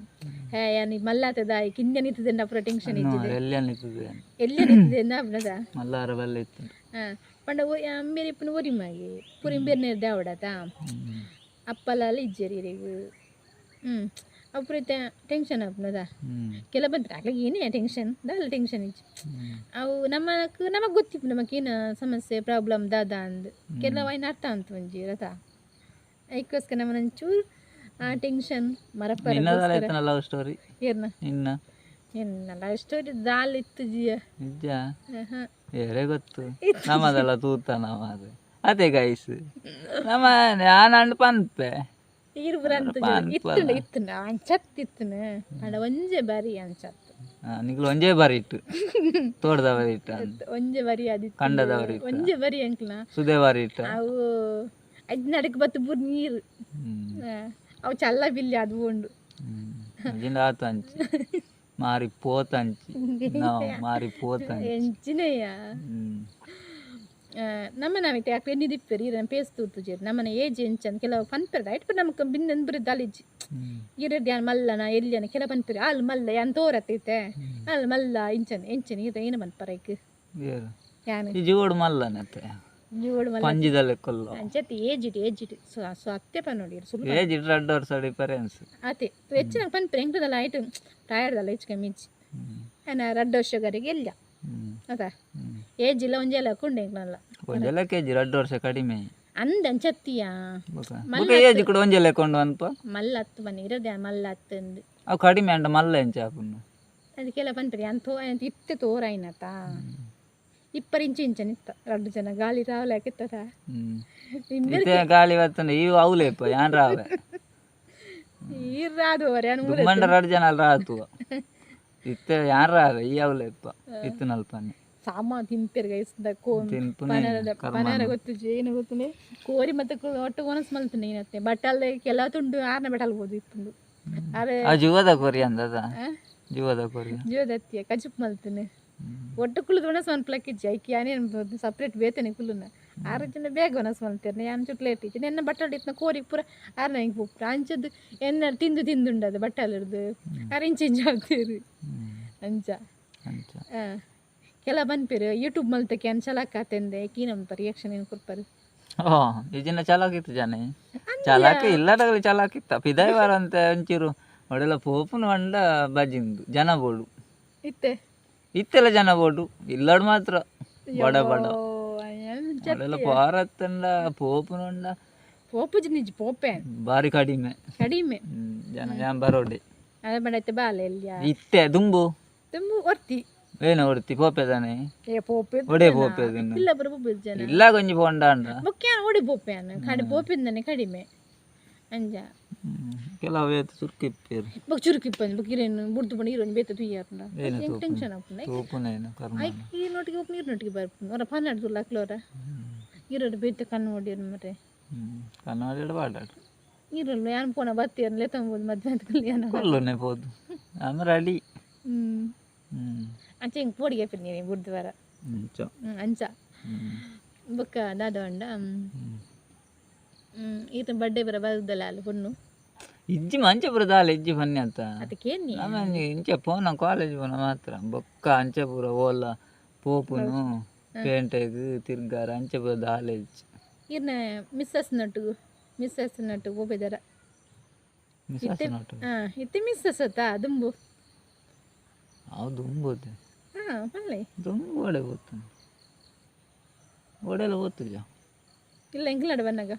ಹೇ ಯಾನಿ ಮಲ್ಲಾತದ ಕಿಂಜ ನಿಂತದೆ ಅಪುರ ಟೆನ್ಷನ್ ಇಜ್ಜಿದೆ ಎಲ್ಲಿ ನಿಂತಿದೆ ಎಲ್ಲಿ ನಿಂತಿದೆ ಅಪ್ನದ ಮಲ್ಲಾರ ಬಲ್ಲ ಇತ್ತು ಹಾಂ ಪಂಡ ಅಂಬೇರಿ ಇಪ್ಪನ ಒರಿ ಮಾಗಿ ಪುರಿ ಬೇರೆ ದಾವಡತ ಅಪ್ಪಲಾಲ ಇಜ್ಜರಿ ಇರೆಗು ಹ್ಞೂ ಅಪುರ ಟೆನ್ಷನ್ ಅಪ್ನದ ಕೆಲ ಬಂದ್ರೆ ಆಗ್ಲಿಕ್ಕೆ ಏನೇ ಟೆನ್ಷನ್ ದಾಲ ಟೆನ್ಷನ್ ಇಜ್ಜಿ ಅವು ನಮ್ಮಕ್ ನಮಗೆ ಗೊತ್ತಿಪ್ಪು ನಮಗೇನು ಸಮಸ್ಯೆ ಪ್ರಾಬ್ಲಮ್ ದಾದ ಅಂದ್ ಕೆಲವು ಐನ ಅರ್ಥ ಅಂತ ಒಂಜಿ ರಥ ಐಕ್ಕೋಸ್ಕರ ನಮ್ಮನ ಒಂಚೂರು ಆ ಟೆನ್ಷನ್ ಮರಪ್ಪ ನಿನ್ನದಲ್ಲ ಇತ್ತನ ಲವ್ ಸ್ಟೋರಿ ಏರ್ನ ನಿನ್ನ ಎನ್ನ ಲವ್ ಸ್ಟೋರಿ ದಾಲ್ ಇತ್ತು ಜಿಯ ನಿಜ ಬೇರೆ ಗೊತ್ತು ನಮ್ಮದೆಲ್ಲ ತೂತ ನಮ್ಮ ಅದು ಅದೇ ಗೈಸ್ ನಮ್ಮ ನಾನು ಪನ್ಪೆ ಈರ್ಬುರ ಅಂತ ಇತ್ತುಂಡು ಇತ್ತುಂಡು ಅಂಚತ್ತು ಇತ್ತುನು ಅಂಡ ಒಂಜೆ ಬಾರಿ ಅಂಚತ್ತು ನಿಗ್ಲು ಒಂಜೇ ಬಾರಿ ಇಟ್ಟು ತೋಟದ ಬಾರಿ ಇಟ್ಟ ಒಂಜೆ ಬಾರಿ ಅದಿತ್ತು ಕಂಡದವರ ಇಟ್ಟ ಒಂಜೆ ಬಾರಿ ಅಂಕ್ಲ ಸುದೆ ಬಾರಿ ಇಟ್ಟ ಅವು ಅದ್ ನಡಕ್ ಬತ್ತು ಬೂರ್ ನೀರು ಅವು ಚಲ್ಲ ಬಿಲ್ಲಿ ಅದು ಉಂಡು ಅಜಿಂದ ಆತು ಅಂಚಿ ಮಾರಿ ಪೋತಂಚಿ ನಾವು ಮಾರಿ ಪೋತಂಚಿ ಎಂಚಿನಯ್ಯ ನಮ್ಮ ನಾವಿತ್ತೆ ಯಾಕೆ ಎಣ್ಣೆ ದಿಪ್ಪೇರಿ ಇರನ್ ಪೇಸ್ ತೂತುಜೇರಿ ನಮ್ಮನೆ ಏಜ್ ಎಂಚನ್ ಕೆಲವು ಪನ್ಪೆರ್ದ ಐಟ್ ನಮಕ್ ಬಿಂದನ್ ಬುರಿ ದಾಲಿಜ್ಜಿ ಇರಡ್ ಯಾನ್ ಮಲ್ಲನ ಎಲ್ಲಿಯನ ಕೆಲ ಪನ್ಪೆರಿ ಅಲ್ ಮಲ್ಲ ಯಾನ್ ತೋರತ್ತೈತೆ ಅಲ್ ಮಲ್ಲ ಇಂಚನ್ ಎಂಚನ್ ಇರ ಏನು ಮನ್ಪರ ಐಕ್ ಏರು ಯಾನ್ ಈ ಜೋಡು ಮಲ್ಲನತ್ತೆ ಜೋಡು ಮಲ್ಲ ಪಂಜಿದಲ್ಲೇ ಕೊಲ್ಲ ಅಂಚತ್ತೆ age it age it so so ಅತ್ತೆ ಪನ್ನೋಡಿ ಸುಲ್ಪ ಏಜ್ it ರಡ್ಡು ವರ್ಷ ಡಿಫರೆನ್ಸ್ ಅತೆ ಹೆಚ್ಚಿನ ಪನ್ಪೆರ್ ಎಂಕದಲ್ಲ ಐಟ್ ಪ್ರಾಯದಲ್ಲ ಹೆಚ್ಚು ಕಮ್ಮಿ ಇಜ್ಜಿ ಆನ ರಡ್ಡು ವರ್ಷಗಾರಿಗೆ ಎಲ್ಲ ಅದ ಏಜ್ ಇಲ್ಲ ಒಂಜೆಲ್ಲ ಕೊಂಡೆ ಎಂಕ್ಲಲ್ಲ ಒಂಜೆಲ್ಲ ಕೆಜಿ ರಡ್ಡು ವರ್ಷ ಕಡಿಮೆ ಅಂದ ಅಂಚತ್ತಿಯಾ ಬೊಕ ಬೊಕ ಏಜ್ ಕೂಡ ಒಂಜೆಲ್ಲ ಕೊಂಡು ಅನ್ಪ ಮಲ್ಲ ಹತ್ತು ಬನ್ನಿ ಇರೋದೆ ಮಲ್ಲ ಹತ್ತಂದು ಅವು ಕಡಿಮೆ ಅಂಡ ಮಲ್ಲ ಎಂಚ ಆಪುಂಡು ಅದಕ್ಕೆಲ್ಲ ಪನ್ಪೆರಿ ಅಂತ ಇತ್ತೆ ತೋರಾಯ್ನತ ಇಪ್ಪರ್ ಇಂಚು ಇಂಚನ ಇತ್ತ ರಡ್ಡು ಜನ ಗಾಳಿ ರಾವಲಾಕಿತ್ತದ ಇತ್ತೆ ಗಾಳಿ ಬರ್ತಂಡ ಈ ಅವಲೇಪ ಯಾನ್ ರಾವೆ ಈರಾದು ಅವರೇ ದುಮ್ಮಂಡ ರಡ್ಡು ಜನ ಅಲ್ಲ ರಾತು ಇತ್ತೆ ಯಾನ್ ರಾವೆ ಈ ಅವಲೇಪ ಇತ್ತು ನಲ್ಪನೆ ಸಾಮಾನ್ ತಿನ್ಪೆರ್ಗ ಇಸ್ದ ಕೋ ತಿನ್ಪುನೆ ಪನಾರ ಪನಾರ ಗೊತ್ತು ಏನು ಗೊತ್ತುಂಡೆ ಕೋರಿ ಮತ್ತೆ ಒಟ್ಟು ಒನಸ್ ಮಲ್ತುಂಡೆ ಏನತ್ತೆ ಬಟ್ಟಲ್ ಕೆಲ ತುಂಡು ಆರ್ನ ಬಟ್ಟಲ್ ಬೋದು ಇತ್ತುಂಡು ಅರೆ ಆ ಜೀವದ ಕೊರಿ ಅಂದದ ಜೀವದ ಕೊರಿ ಜೀವದತ್ತಿಯ ಕಜುಪ್ ಮಲ್ತುನೆ ಒಟ್ಟು ಕುಳ್ದು ಒಣಸ್ ಮನ್ಪ್ಲಕ್ಕಿಜ್ಜಿ ಐಕಿ ಯಾನೇನು ಸಪ್ರೇಟ್ ಬೇತನೆ ಕುಲ್ಲುನ ಆರು ಜನ ಬೇಗ ಒಣಸ್ ಮಲ್ತೇನೆ ಯಾನ್ ಚುಟ್ಲೆ ಇಟ್ಟಿಜ್ಜಿ ನೆನ್ನ ಬಟ್ಟಲು ಇತ್ನ ಕೋರಿ ಪೂರ ಆರ್ನ ಹಿಂಗೆ ಪೂರ ಅಂಚದ್ದು ಎನ್ನ ತಿಂದು ತಿಂದುಂಡದು ಬಟ್ಟಲು ಹಿಡ್ದು ಆರು ಇಂಚು ಇಂಚು ಆಗ್ತೀರಿ ಅಂಚ ಅಂಚ ಕೆಲ ಬನ್ಪಿರು ಯೂಟ್ಯೂಬ್ ಮಲ್ತಕ್ಕೆ ಅನ್ ಚಲಾಕಾತೆಂದೆ ಕೀನಂಪ ರಿಯಾಕ್ಷನ್ ಏನು ಕೊಡ್ಪಾರು ಓ ಈ ಚಾಲಾಕಿತ್ತು ಜನ ಚಾಲಾಕಿ ಇಲ್ಲದಾಗಲಿ ಚಾಲಾಕಿತ್ತ ಪಿದಾಯಿ ವಾರ ಅಂತ ಒಂಚೂರು ಒಡೆಲ್ಲ ಪೋಪುನ వంಡ ಬಜಿಂದು ಜನ ಬೋಡು ಇತ್ತೆ ಇತ್ತೆಲ್ಲ ಜನ ಬೋಡು ಇಲ್ಲಡ್ ಮಾತ್ರ ಬಡ ಬಡ ಓ ಒಡೆಲ್ಲ ಪಾರತ್ತಂಡ ಪೋಪುನ ಹೊಂಡ ಪೋಪುಜಿ ನಿಜ ಪೋಪೆ ಬಾರಿ ಕಡಿಮೆ ಕಡಿಮೆ ಜನ ಯಾನ್ ಬರೋಡೆ ಅದ ಬಡೈತೆ ಬಾಲೆ ಎಲ್ಲಿಯ ಇತ್ತೆ ದುಂಬು ತುಂಬ ಒರ್ತಿ ಏನು ಹೊಡ್ತಿ ಪೋಪೆ ತಾನೆ ಏ ಪೋಪೆ ಒಡೆ ಪೋಪೆ ತಿನ್ನು ಇಲ್ಲ ಬರೋ ಪೋಪೆ ಜನ ಇಲ್ಲ ಕೊಂಜಿ ಪೋಂಡ ಅಂಡ ಮುಖ್ಯ ಓಡಿ ಪೋಪೆ ಅನ್ನ ಕಡೆ ಪೋಪಿಂದನೆ ಕಡಿಮೆ ಅಂಜ ಕೆಲವು ಏತು ಸುರ್ಕಿಪ್ಪೇರು ಬೊಕ್ ಚುರುಕಿಪ್ಪಂದು ಬೊಕ್ ಇರೇನು ಬುಡ್ದು ಪಂಡ ಇರೋನು ಬೇತ ತುಯ್ಯಾರ್ನ ಏನು ಟೆನ್ಷನ್ ಆಪುಂಡು ತೂಪುನೇನು ಕರ್ಮ ಐಕ್ ಈ ನೋಟಿಗೆ ಒಪ್ಪು ನೀರು ನೋಟಿಗೆ ಬರ್ಪುಂಡು ಅವರ ಪನ್ನಾಡ್ದುಲ್ಲ ಅಕ್ಲೋರ ಇರೋರು ಬೇತ ಕಣ್ಣು ಹೊಡಿಯೋರು ಮರೆ ಕನ್ನಡ ಪಾಡಾಡು ಇರಲ್ಲ ಯಾನ್ ಪೋಣ ಬತ್ತಿ ತಂಬೋದು ಮದ್ವೆ ಅಂತ ಕಲ್ಯಾಣ ಕೊಲ್ಲುನೆ ಪೋದು ಆಮೇಲೆ ರೆಡಿ ಹ್ಞೂ ಹ್ಮ್ ಅಂಚೆ ಹಿಂಗೆ ಪೋಡಿಗೆ ನೀರು ಬುಡ್ದು ವಾರ ಅಂಚ ಅಂಚ ಬೊಕ್ಕ ದಾದ ಉಂಡ ಈತ ಬರ್ಡೇ ಬರ ಬರುದಲ್ಲ ಅಲ್ಲ ಪೊಣ್ಣು ಇಜ್ಜಿ ಮಂಚ ಪೂರ ದಾಲ ಇಜ್ಜಿ ಬನ್ನಿ ಅಂತ. ಅದಕ್ಕೇನಿ ಆಮೇಲೆ ಇಂಚ ಪೋನ ಕಾಲೇಜ್ ಪೋನ ಮಾತ್ರ ಬೊಕ್ಕ ಅಂಚ ಪೂರ ಓಲ ಪೋಪುನು ಪೇಂಟೆಗ್ ತಿರ್ಗಾರ ಅಂಚ ಪೂರ ದಾಲ ಇಜ್ಜಿ. ಇರ್ನ ಮಿಸ್ಸಸ್ ನಟ್ಟು ಮಿಸ್ಸಸ್ ನಟ್ಟು ಹೋಗಿದಾರ. ಮಿಸ್ಸಸ್ ನಟ್ಟು ಹಾಂ ಇತ್ತೆ ಮಿಸ್ಸಸ್ ಅತ್ತಾ ದುಂಬು. ಅವು ದುಂಬೋದು. ಹಾಂ ಪಲ್ಲೆ ದುಂಬು ಒಡೆ ಪೋತು ಒಡೆಲ್ಲ ಪೋತುಜ. ಇಲ್ಲ ಎಂಕ್ಲಡ ಬನ್ನಾಗ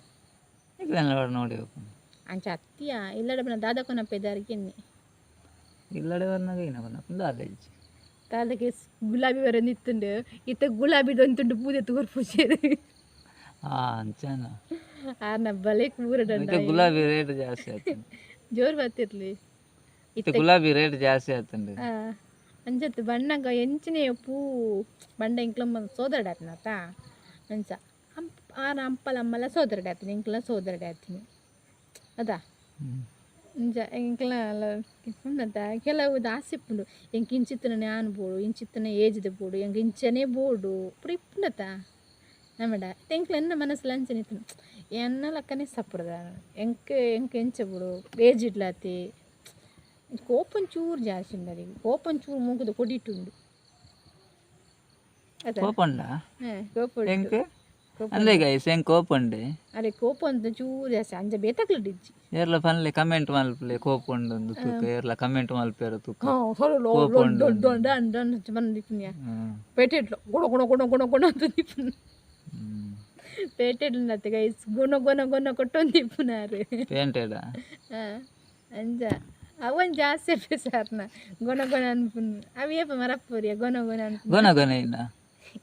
ಇಲ್ಲ ನೋಡಿ ಹೋಗ್ಕೊಂಡು ಅಂಚ ಅತ್ತಿಯ ಇಲ್ಲಡ ಬನ್ನ ದಾದ ಕೊನಪ್ಪ ಇದ್ದಾರಿಗೆನ್ನಿ. ಇಲ್ಲಡೆ ಬರ್ನಾಗ ಏನ ಕೊನಪ್ಪ ದಾಲ ಇಜ್ಜಿ. ದಾದಕ್ಕೆ ಗುಲಾಬಿ ಬರ ನಿತ್ತುಂಡು ಇತ್ತ ಗುಲಾಬಿ ದೊಂತುಂಡು ಪೂಜೆ ತೋರ್ ಪೂಜೆ. ಅಂಚನ ಆರ್ನ ಬಲೆ ಕೂರಡ. ಗುಲಾಬಿ ರೇಟ್ ಜಾಸ್ತಿ ಆಯ್ತು. ಜೋರು ಬರ್ತಿರ್ಲಿ. ಇತ್ತೆ ಗುಲಾಬಿ ರೇಟ್ ಜಾಸ್ತಿ ಆತುಂಡು. ಅಂಚತ್ತು ಬಣ್ಣಗ ಎಂಚಿನ ಪೂ ಬಂಡ ಇಂಕ್ಲಮ್ಮ ಸೋದರಡೆ ಆತನತ ಅಂಚ ಆರ ಅಂಪಲ ಅಮ್ಮಲ ಸೋದರಡೆ ಆತೀನಿ ಇಂಕ್ಲ ಸೋದರಡೆ ಆತೀನಿ ಅದಾ ಅಂಚ ಎಂಕ್ಲ ಉಂಡಂತ ಕೆಲವು ದಾಸಿ ಇಪ್ಪುಂಡು ಎಂಕ್ ಇಂಚಿತ್ತನ ಜ್ಞಾನ ಬೋಡು ಇಂಚಿತ್ತನ ಏಜ್ದ ಬೋಡು ಎಂಕ್ ಇಂಚನೇ ಬೋಡು ಪೂರ ಇಪ್ಪುಂಡತ ನಮ್ಮಡ ಎಂಕ್ಲ ಎನ್ನ ಮನಸ್ಸಲ್ಲಿ ಅಂಚನೆ ಇತ್ತು ಎನ್ನ ಲಕ್ಕನೆ ಸಪ್ಪುರದ ಎಂಕ್ ಎಂಕ್ ಎಂಚ ಬೋಡು ಏಜ್ ಇಡ್ಲಾತಿ ಕೋಪನ್ ಚೂರು ಜಾಸ್ತಿ ಉಂಡು ಅದಕ್ಕೆ ಕೋಪನ್ ಚೂರು ಮೂಗುದ ಕೊಡಿಟ್ಟುಂಡು. ಕೋಪಂಡ ಕೋಪ. ಎಂಕ್ ಅಂದೆ ಗೈಸ್ ಎಂಕ್ ಕೋಪಂಡೆ. ಅರೆ ಕೋಪ ಅಂತ ಚೂರು ಜಾಸ್ತಿ ಅಂಚ ಬೇತಕ್ಲು ಇಜ್ಜಿ. ಏರ್ಲ ಪನ್ಲೆ ಕಮೆಂಟ್ ಮಲ್ಪಲೆ ಕೋಪ ಉಂಡು ತೂಕ ಏರ್ಲ ಕಮೆಂಟ್ ಮಲ್ಪೇರ ತೂಕ. ಪೇಟೆಡ್ಲು ಗುಣ ಗುಣ ಗುಣ ಗುಣ ಗುಣ ಅಂತ ದಿಪ್ಪುನ ಪೇಟೆಡ್ಲು ನತ್ತೆ ಗೈಸ್ ಗುಣ ಗುಣ ಗುಣ ಕೊಟ್ಟೊಂದು ದಿಪ್ಪುನಾರು. ಪೇಂಟೆಡ ಅಂಚ ಅವನ್ ಜಾಸ್ತಿ ಸಾರ್ನ ಗೊಣ ಗೊಣ ಅನ್ಪುನ್ ಅವು ಏಪ ಮರಪ್ಪುರಿಯ ಗೊಣ ಗೊಣ ಅನ್ಪುನ್. ಗೊಣ ಗೊಣ ಇನ್ನ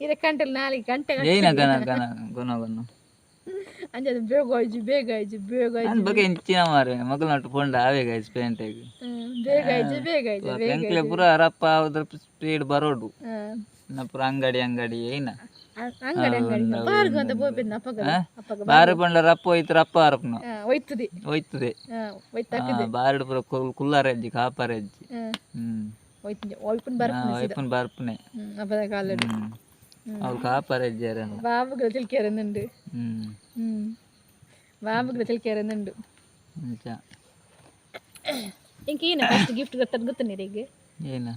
ಇರ ಗಂಟೆಲ್ ನಾಲ್ಕು ಗಂಟೆ ಏನ ಗಣ ಗಣ ಗೊಣ ಗೊಣ ಅಂಚ ಅದು ಬೇಗ ಆಯ್ಜು ಬೇಗ ಆಯ್ಜು ಬೇಗ ಆಯ್ಜು. ಅನ್ ಬಗ್ಗೆ ಇಂಚಿನ ಮಾರೆ ಮಗಲ್ ನಟ್ಟು ಪೋಂಡ ಆವೆ ಗೈಸ್ ಪೇಂಟೆಗ್. ಬೇಗ ಆಯ್ಜು ಬೇಗ ಆಯ್ಜು ಬೇಗ. ಎಂಕ್ಲೆ ಪೂರ ರಪ್ಪ ಅವದ್ರ ಸ್ಪೀಡ್ ಬರೋಡು ನ ಪೂರ ಅಂಗಡಿ ಅಂಗಡಿ ಏನ ಅಂಗಡಿ ಅಂಗಡಿ ಬಾರ್ಗು ಅಂತ ಪೋಪಿದ್ನ ಅಪ್ಪಗ ಅಪ್ಪಗ ಬಾರಿ ಪಂಡ ರಪ್ಪ ಹೋಯ್ತು ರಪ್ಪ ಅರಪ್ನ ಒಯ್ತದೆ ಹೋಯ್ತದೆ ಒಯ್ತಾಕದೆ ಬಾರಿಡ್ ಪೂರ ಕುಲ್ಲಾರೆಜ್ಜಿ ಕಾಪಾರೆಜ್ಜಿ. ಒಯ್ತು ಒಯ್ಪುನ್ ಬರ್ಪುನೆ. ಒಯ್ಪುನ್ ಬರ್ಪುನೆ ಅಪ್ಪದ ಕಾಲಡು ಅವ್ರು ಕಾಪಾರೆಜ್ಜಿ ಅರಲ್ಲ. ಬಾಬುಗಳ ತಿಳ್ಕೇರನುಂಡು. ಬಾಬುಗಳ ತಿಳ್ಕೇರನುಂಡು. ಅಂಚ ಇಂಕ ಏನ ಫಸ್ಟ್ ಗಿಫ್ಟ್ ಗೊತ್ತ ಗೊತ್ತ ಈಗ ಏನ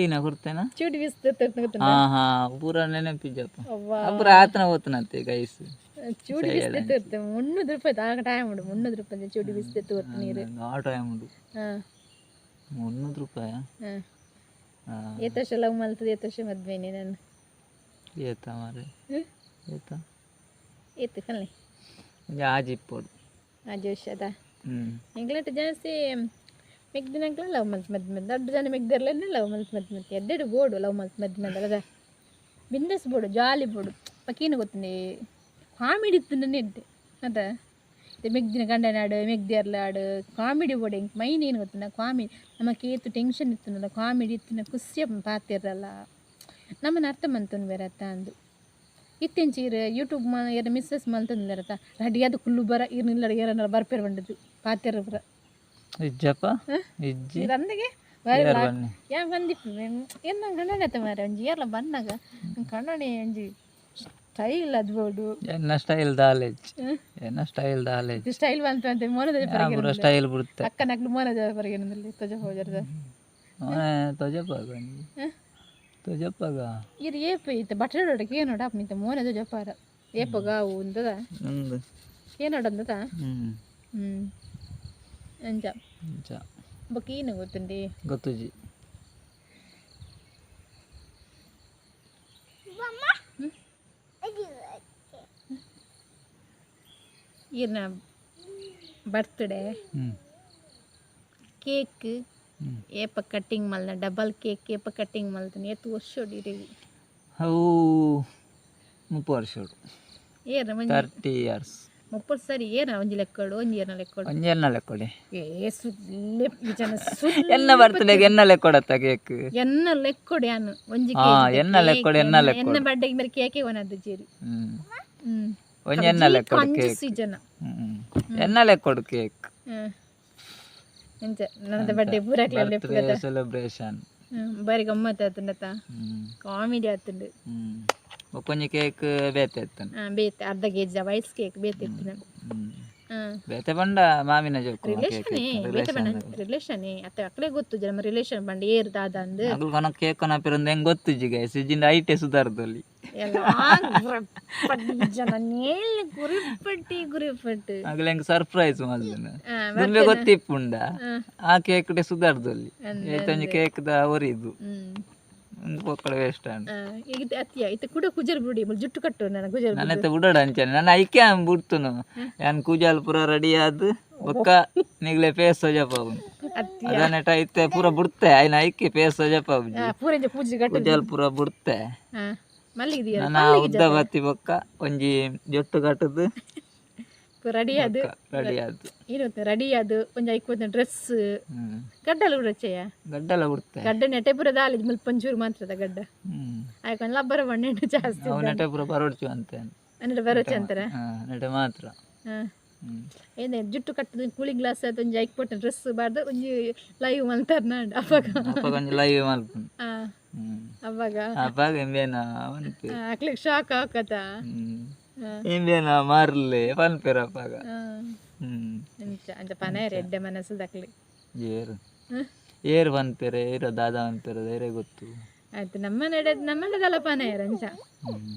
ಏನ ಕೊಡ್ತೇನ ಚೂಟಿ ಬೀಸ್ ಗೊತ್ತ. ಹಾ ಹಾ ಪೂರ ನೆನಪಿಜ್ಜಪ್ಪ ಪೂರ ಆತನ ಹೋತನಂತೆ ಗೈಸ್. ಚೂಡಿ ಬೀಸ್ ಇರ್ತೇವೆ 300 ರೂಪಾಯಿ ಆಗ ಟೈಮ್ ಉಂಡು 300 ರೂಪಾಯಿ ಚೂಡಿ ಬೀಸ್ ತೋರ್ತು ನೀರು. ಆ ಟೈಮ್ ಉಂಡು 300 ರೂಪಾಯಿ. ಏತ ವರ್ಷ ಲವ್ ಮಲ್ತದೆ ಏತ ವರ್ಷ ಮದ್ವೆನೆ ನಾನು. ಏತ ಮಾರೆ ಏತ ಏತು ಕಲ್ಲೆ ಒಂಜಿ ಆಜಿ ಇಪ್ಪೊಡು ಆಜಿ ವರ್ಷ ಅದ ಎಂಕ್ಲೆಟ್ ಜಾಸ್ತಿ ಮೆಗ್ದಿನಂಕ್ಲ ಲವ್ ಮಲ್ತ್ ಮದ್ಮೆ ದೊಡ್ಡ ಜನ ಮೆಗ್ದಿರ್ಲೇನೆ ಲವ್ ಮಲ್ತ್ ಮದ್ಮೆ ಎಡ್ಡೆಡು ಬೋಡು ಲವ್ ಮಲ್ತ್ ಮದ್ಮೆ ಅದ ಬಿಂದಸ್ ಬೋಡು ಜಾಲಿ ಬೋಡು ಪಕೀನ ಗೊತ್ತುಂಡೆ ಕಾಮಿಡಿ ಇತ್ತು ಎಡ್ಡೆ ಅದ ಮೆಗ್ದಿನ ಗಂಡನಾಡು ಮೆಗ್ದಿರ್ಲಾಡು ಕಾಮಿಡಿ ಬೋಡು ಎಂಕ್ ಮೈನ್ ಏನು ಗೊತ್ತುಂಡ ಕಾಮಿಡಿ ನಮಕ್ ಏತು ಟೆನ್ಷನ್ ಇತ್ತುಂಡಲ್ಲ ಕಾಮಿಡಿ ಇತ್ತಿನ ಖುಷಿ ಪಾತಿರಲ್ಲ ನಮ್ಮನ್ನ ಅರ್ಥ ಮಂತುನ್ ಬೇರೆ ಅತ್ತ ಅಂದು ಇತ್ತೆಂಚಿ ಇರು ಯೂಟ್ಯೂಬ್ ಮಾ ಏರ ಮಿಸ್ಸಸ್ ಮಲ್ತಂದಿರತ್ತ ರೆಡಿಯಾದ ಕುಲ್ಲು ಬರ ಇರ್ ನಿಲ್ಲಡ ಏರನ್ನ ಬರ್ಪೇರ್ ಬಂಡದು ಪಾತಿರ ಪುರ. ಇಜ್ಜಪ್ಪ ಇಜ್ಜಿ ಅಂದಿಗೆ ಯಾ ಬಂದಿಪ್ಪು ಎನ್ನ ಕಣ್ಣನೆ ಮಾರೆ ಒಂಜಿ ಏರ್ಲ ಬನ್ನಾಗ ಕಣ್ಣನೆ ಒಂಜಿ ಸ್ಟೈಲ್ ಅದು ಬೋಡು. ಎನ್ನ ಸ್ಟೈಲ್ ದಾಲೇಜ್ ಎನ್ನ ಸ್ಟೈಲ್ ದಾಲೇಜ್ ಸ್ಟೈಲ್ ಬಂತು ಅಂತ ಮೋನದ ಪೂರ ಸ್ಟೈಲ್ ಬಿಡುತ್ತೆ. ಅಕ್ಕನಕ್ಲು ಮೋನದ ಹೊರಗೆ ತೊಜ ಹೋಜರದ ತೊಜಪ್ಪಾಗ ತೊಜಪ್ಪಾಗ ಇದು ಏಪ ಇತ್ತು ಬಟ್ಟೆ ನೋಡಕ್ಕೆ ಏನು ನೋಡ ನಿಂತ ಮೋನದ ಜಪಾರ ಏಪಗ ಅವು ಉಂದದ ಏನು ನೋಡಂದದ. ಅಂಚ ಅಂಚ ಬೊಕ್ಕ ಏನು ಗೊತ್ತುಂಡಿ ಗೊತ್ತುಜಿ. ಈರ್ನ ಬರ್ತ್ಡೇ ಕೇಕ್ ಏಪ ಕಟ್ಟಿಂಗ್ ಮಲ್ನ ಡಬಲ್ ಕೇಕ್ ಏಪ ಕಟ್ಟಿಂಗ್ ಮಲ್ತನೆ ಏತ್ ವರ್ಷ ಇರೇಗಿ. ಅವು 30 ವರ್ಷ. ಏನ 30 ಇಯರ್ಸ್. 30 ಸರಿ ಏನ ಒಂಜಿ ಲೆಕ್ಕಡು ಒಂಜಿ ಏನ ಲೆಕ್ಕಡು ಒಂಜಿ ಎನ್ನ ಲೆಕ್ಕೊಡೆ. ಏ ಸುಳ್ಳೆ ಜನ ಸುಳ್ಳೆ ಎನ್ನ ಬರ್ತಡೆಗೆ ಎನ್ನ ಲೆಕ್ಕೊಡತ್ತ ಕೇಕ್ ಎನ್ನ ಲೆಕ್ಕೊಡೆ ಅನ್ನು ಒಂಜಿ ಎನ್ನ ಲೆಕ್ಕೊಡೆ ಎನ್ನ ಲೆಕ್ಕೊಡೆ ಎನ್ನ ಬರ್ಡೇಗೆ ಮೇರೆ ಕೇಕೆ ಒನದ್ದು ಜೀರಿ. ಒಂಜಿ ಎನ್ನ ಲೆಕ್ಕೊಡು ಕೇಕ್ ಜನ ಎನ್ನ ಲೆಕ್ಕೊಡು ಕೇಕ್. ಎಂಚ ನನ್ನ ಬರ್ಡೇ ಪೂರ ಸೆಲೆಬ್ರೇಷನ್ ಬಾರಿ ಗಮ್ಮತ್ ಆತುಂಡತ ಕಾಮಿಡಿ ಆತುಂಡು. ಬೊಕ್ಕೊಂಜಿ ಕೇಕ್ ಬೇತೆ ಇತ್ತನ. ಬೇತೆ ಅರ್ಧ ಕೆಜಿ ವೈಸ್ ಕೇಕ್ ಬೇತೆ ಇತ್ತಿನ. ಬೇತೆ ಪಂಡ ಮಾಮಿನ ಜೋಕು ರಿಲೇಷನ್ ಬೇತೆ ಪಂಡ ರಿಲೇಷನ್ ಅತ್ತೆ ಅಕ್ಲೆ ಗೊತ್ತು ನಮ್ಮ ರಿಲೇಷನ್ ಪಂಡ ಏರ್ ದಾದ ಅಂದ್. ಅಗುಲ್ ಕೊನ ಕೇಕ್ ಕೊನ ಪಿರಂದ ಹೆಂಗ್ ಗೊತ್ತುಜ್ಜಿ ಗೈಸ್, ಇಜ್ಜಿಂದ ಐಟೆ ಸುಧಾರದಲ್ಲಿ ಜನ ನೇಲ್ ಗುರಿಪಟ್ಟಿ ಗುರಿಪಟ್ಟು ಅಗಲ ಹೆಂಗ್ ಸರ್ಪ್ರೈಸ್ ಮಲ್ದಿನ ದುಂಬೆ ಗೊತ್ತಿಪ್ಪುಂಡ ಆ ಕೇಕ್ ಡೆ ಸುಧಾರದಲ್ಲಿ ಏತೊಂಜಿ ಕೇಕ್ ದ ಒರಿದು ಒಂದು ಪೊಕ್ಕಡ ವೇಸ್ಟ್ ಅಂಡ್. ಈಗ ಅತ್ತಿಯ ಇತ್ತ ಕೂಡ ಕುಜಲ್ ಬುಡಿ ಜುಟ್ಟು ಕಟ್ಟು ನನ್ನ ಕುಜಲ್ ನನ್ನತ್ತೆ ಬುಡಡ ಅಂಚನೆ ನನ್ನ ಐಕೆ ಬುಡ್ತುನು ಯಾನ್ ಕೂಜಲ್ ಪೂರ ರೆಡಿ ಆದ್ ಬೊಕ್ಕ ನಿಗ್ಲೆ ಪೇಸ್ ಸಜಪಾವು ಅದನ್ನೆಟ ಇತ್ತೆ ಪೂರ ಬುಡ್ತೆ ಐನ ಐಕೆ ಪೇಸ್ ಸಜಪಾವು ಪೂರ ಪೂಜೆ ಕಟ್ಟು ಕೂಜಲ್ ಪೂರ ಬುಡ್ತೆ ಮಲ್ಲಿಗೆ ನನ್ನ ಉದ್ದ ಬತ್ತಿ ಬೊಕ್ಕ ಒಂಜಿ ಜೊಟ್ಟು ಕಟ್ಟದು ರೆಡಿ ಅದು ರೆಡಿ ಆದ್ ಏನು ರೆಡಿ ಅದು ಒಂಜಿ ಐಕ್ ಡ್ರೆಸ್ ಗಡ್ಡಲ ಉಡಚೆಯ ಗಡ್ಡಲ ಬಿಡ್ತೆ ಗಡ್ಡ ನೆಟೆ ಪೂರ ದಾಲಿ ಮುಲ್ಪ ಒಂಚೂರು ಮಾತ್ರದ ಗಡ್ಡ ಆಯ್ಕೊಂಡು ಲಬ್ಬರ ಬಣ್ಣೆಣ್ಣು ಜಾಸ್ತಿ ಅವು ನೆಟೆ ಪೂರ ಬರೋಡ್ಚು ಅಂತೆ ಅಂದ್ರೆ ಬರೋಚ ಅಂತಾರ ನೆಟೆ ಮಾತ್ರ. ಏನೇ ಜುಟ್ಟು ಕಟ್ಟದು ಕೂಲಿಂಗ್ ಗ್ಲಾಸ್ ಅದು ಒಂಜಿ ಐಕ್ ಪೊಟ್ಟ ಡ್ರೆಸ್ ಬಾರ್ದು ಒಂಜಿ ಲೈವ್ ಮಲ್ತಾರ ನಾಂಡ್ ಅವಾಗ. ಅಪ್ಪಗ ಒಂಜಿ ಲೈವ್ ಮಲ್ಪುನು. ಅವಾಗ ಅಪ್ಪಾಗ ಎಂಬೇನ ಪನ್ಪೆ ಅಕ್ಲಿಗೆ ಶಾಕ್ ಆಕತ. ಎಂಬೇನ ಮಾರ್ಲೆ ಪನ್ಪೆರ ಅಪ್ಪಾಗ. ಅಂಚ ಅಂಚ ಪನೇರ್ ಎಡ್ಡೆ ಮನಸ್ಸು ದಕ್ಲಿ. ಏರು ಏರು ಪನ್ಪೆರೆ ಏರ ದಾದಾ ಪನ್ಪೆರೆ ಏರೇ ಗೊತ್ತು. ಆಯ್ತು ನಮ್ಮ ನಡೆ ನಮ್ಮ ಪನೇರ್ ಅಂಚ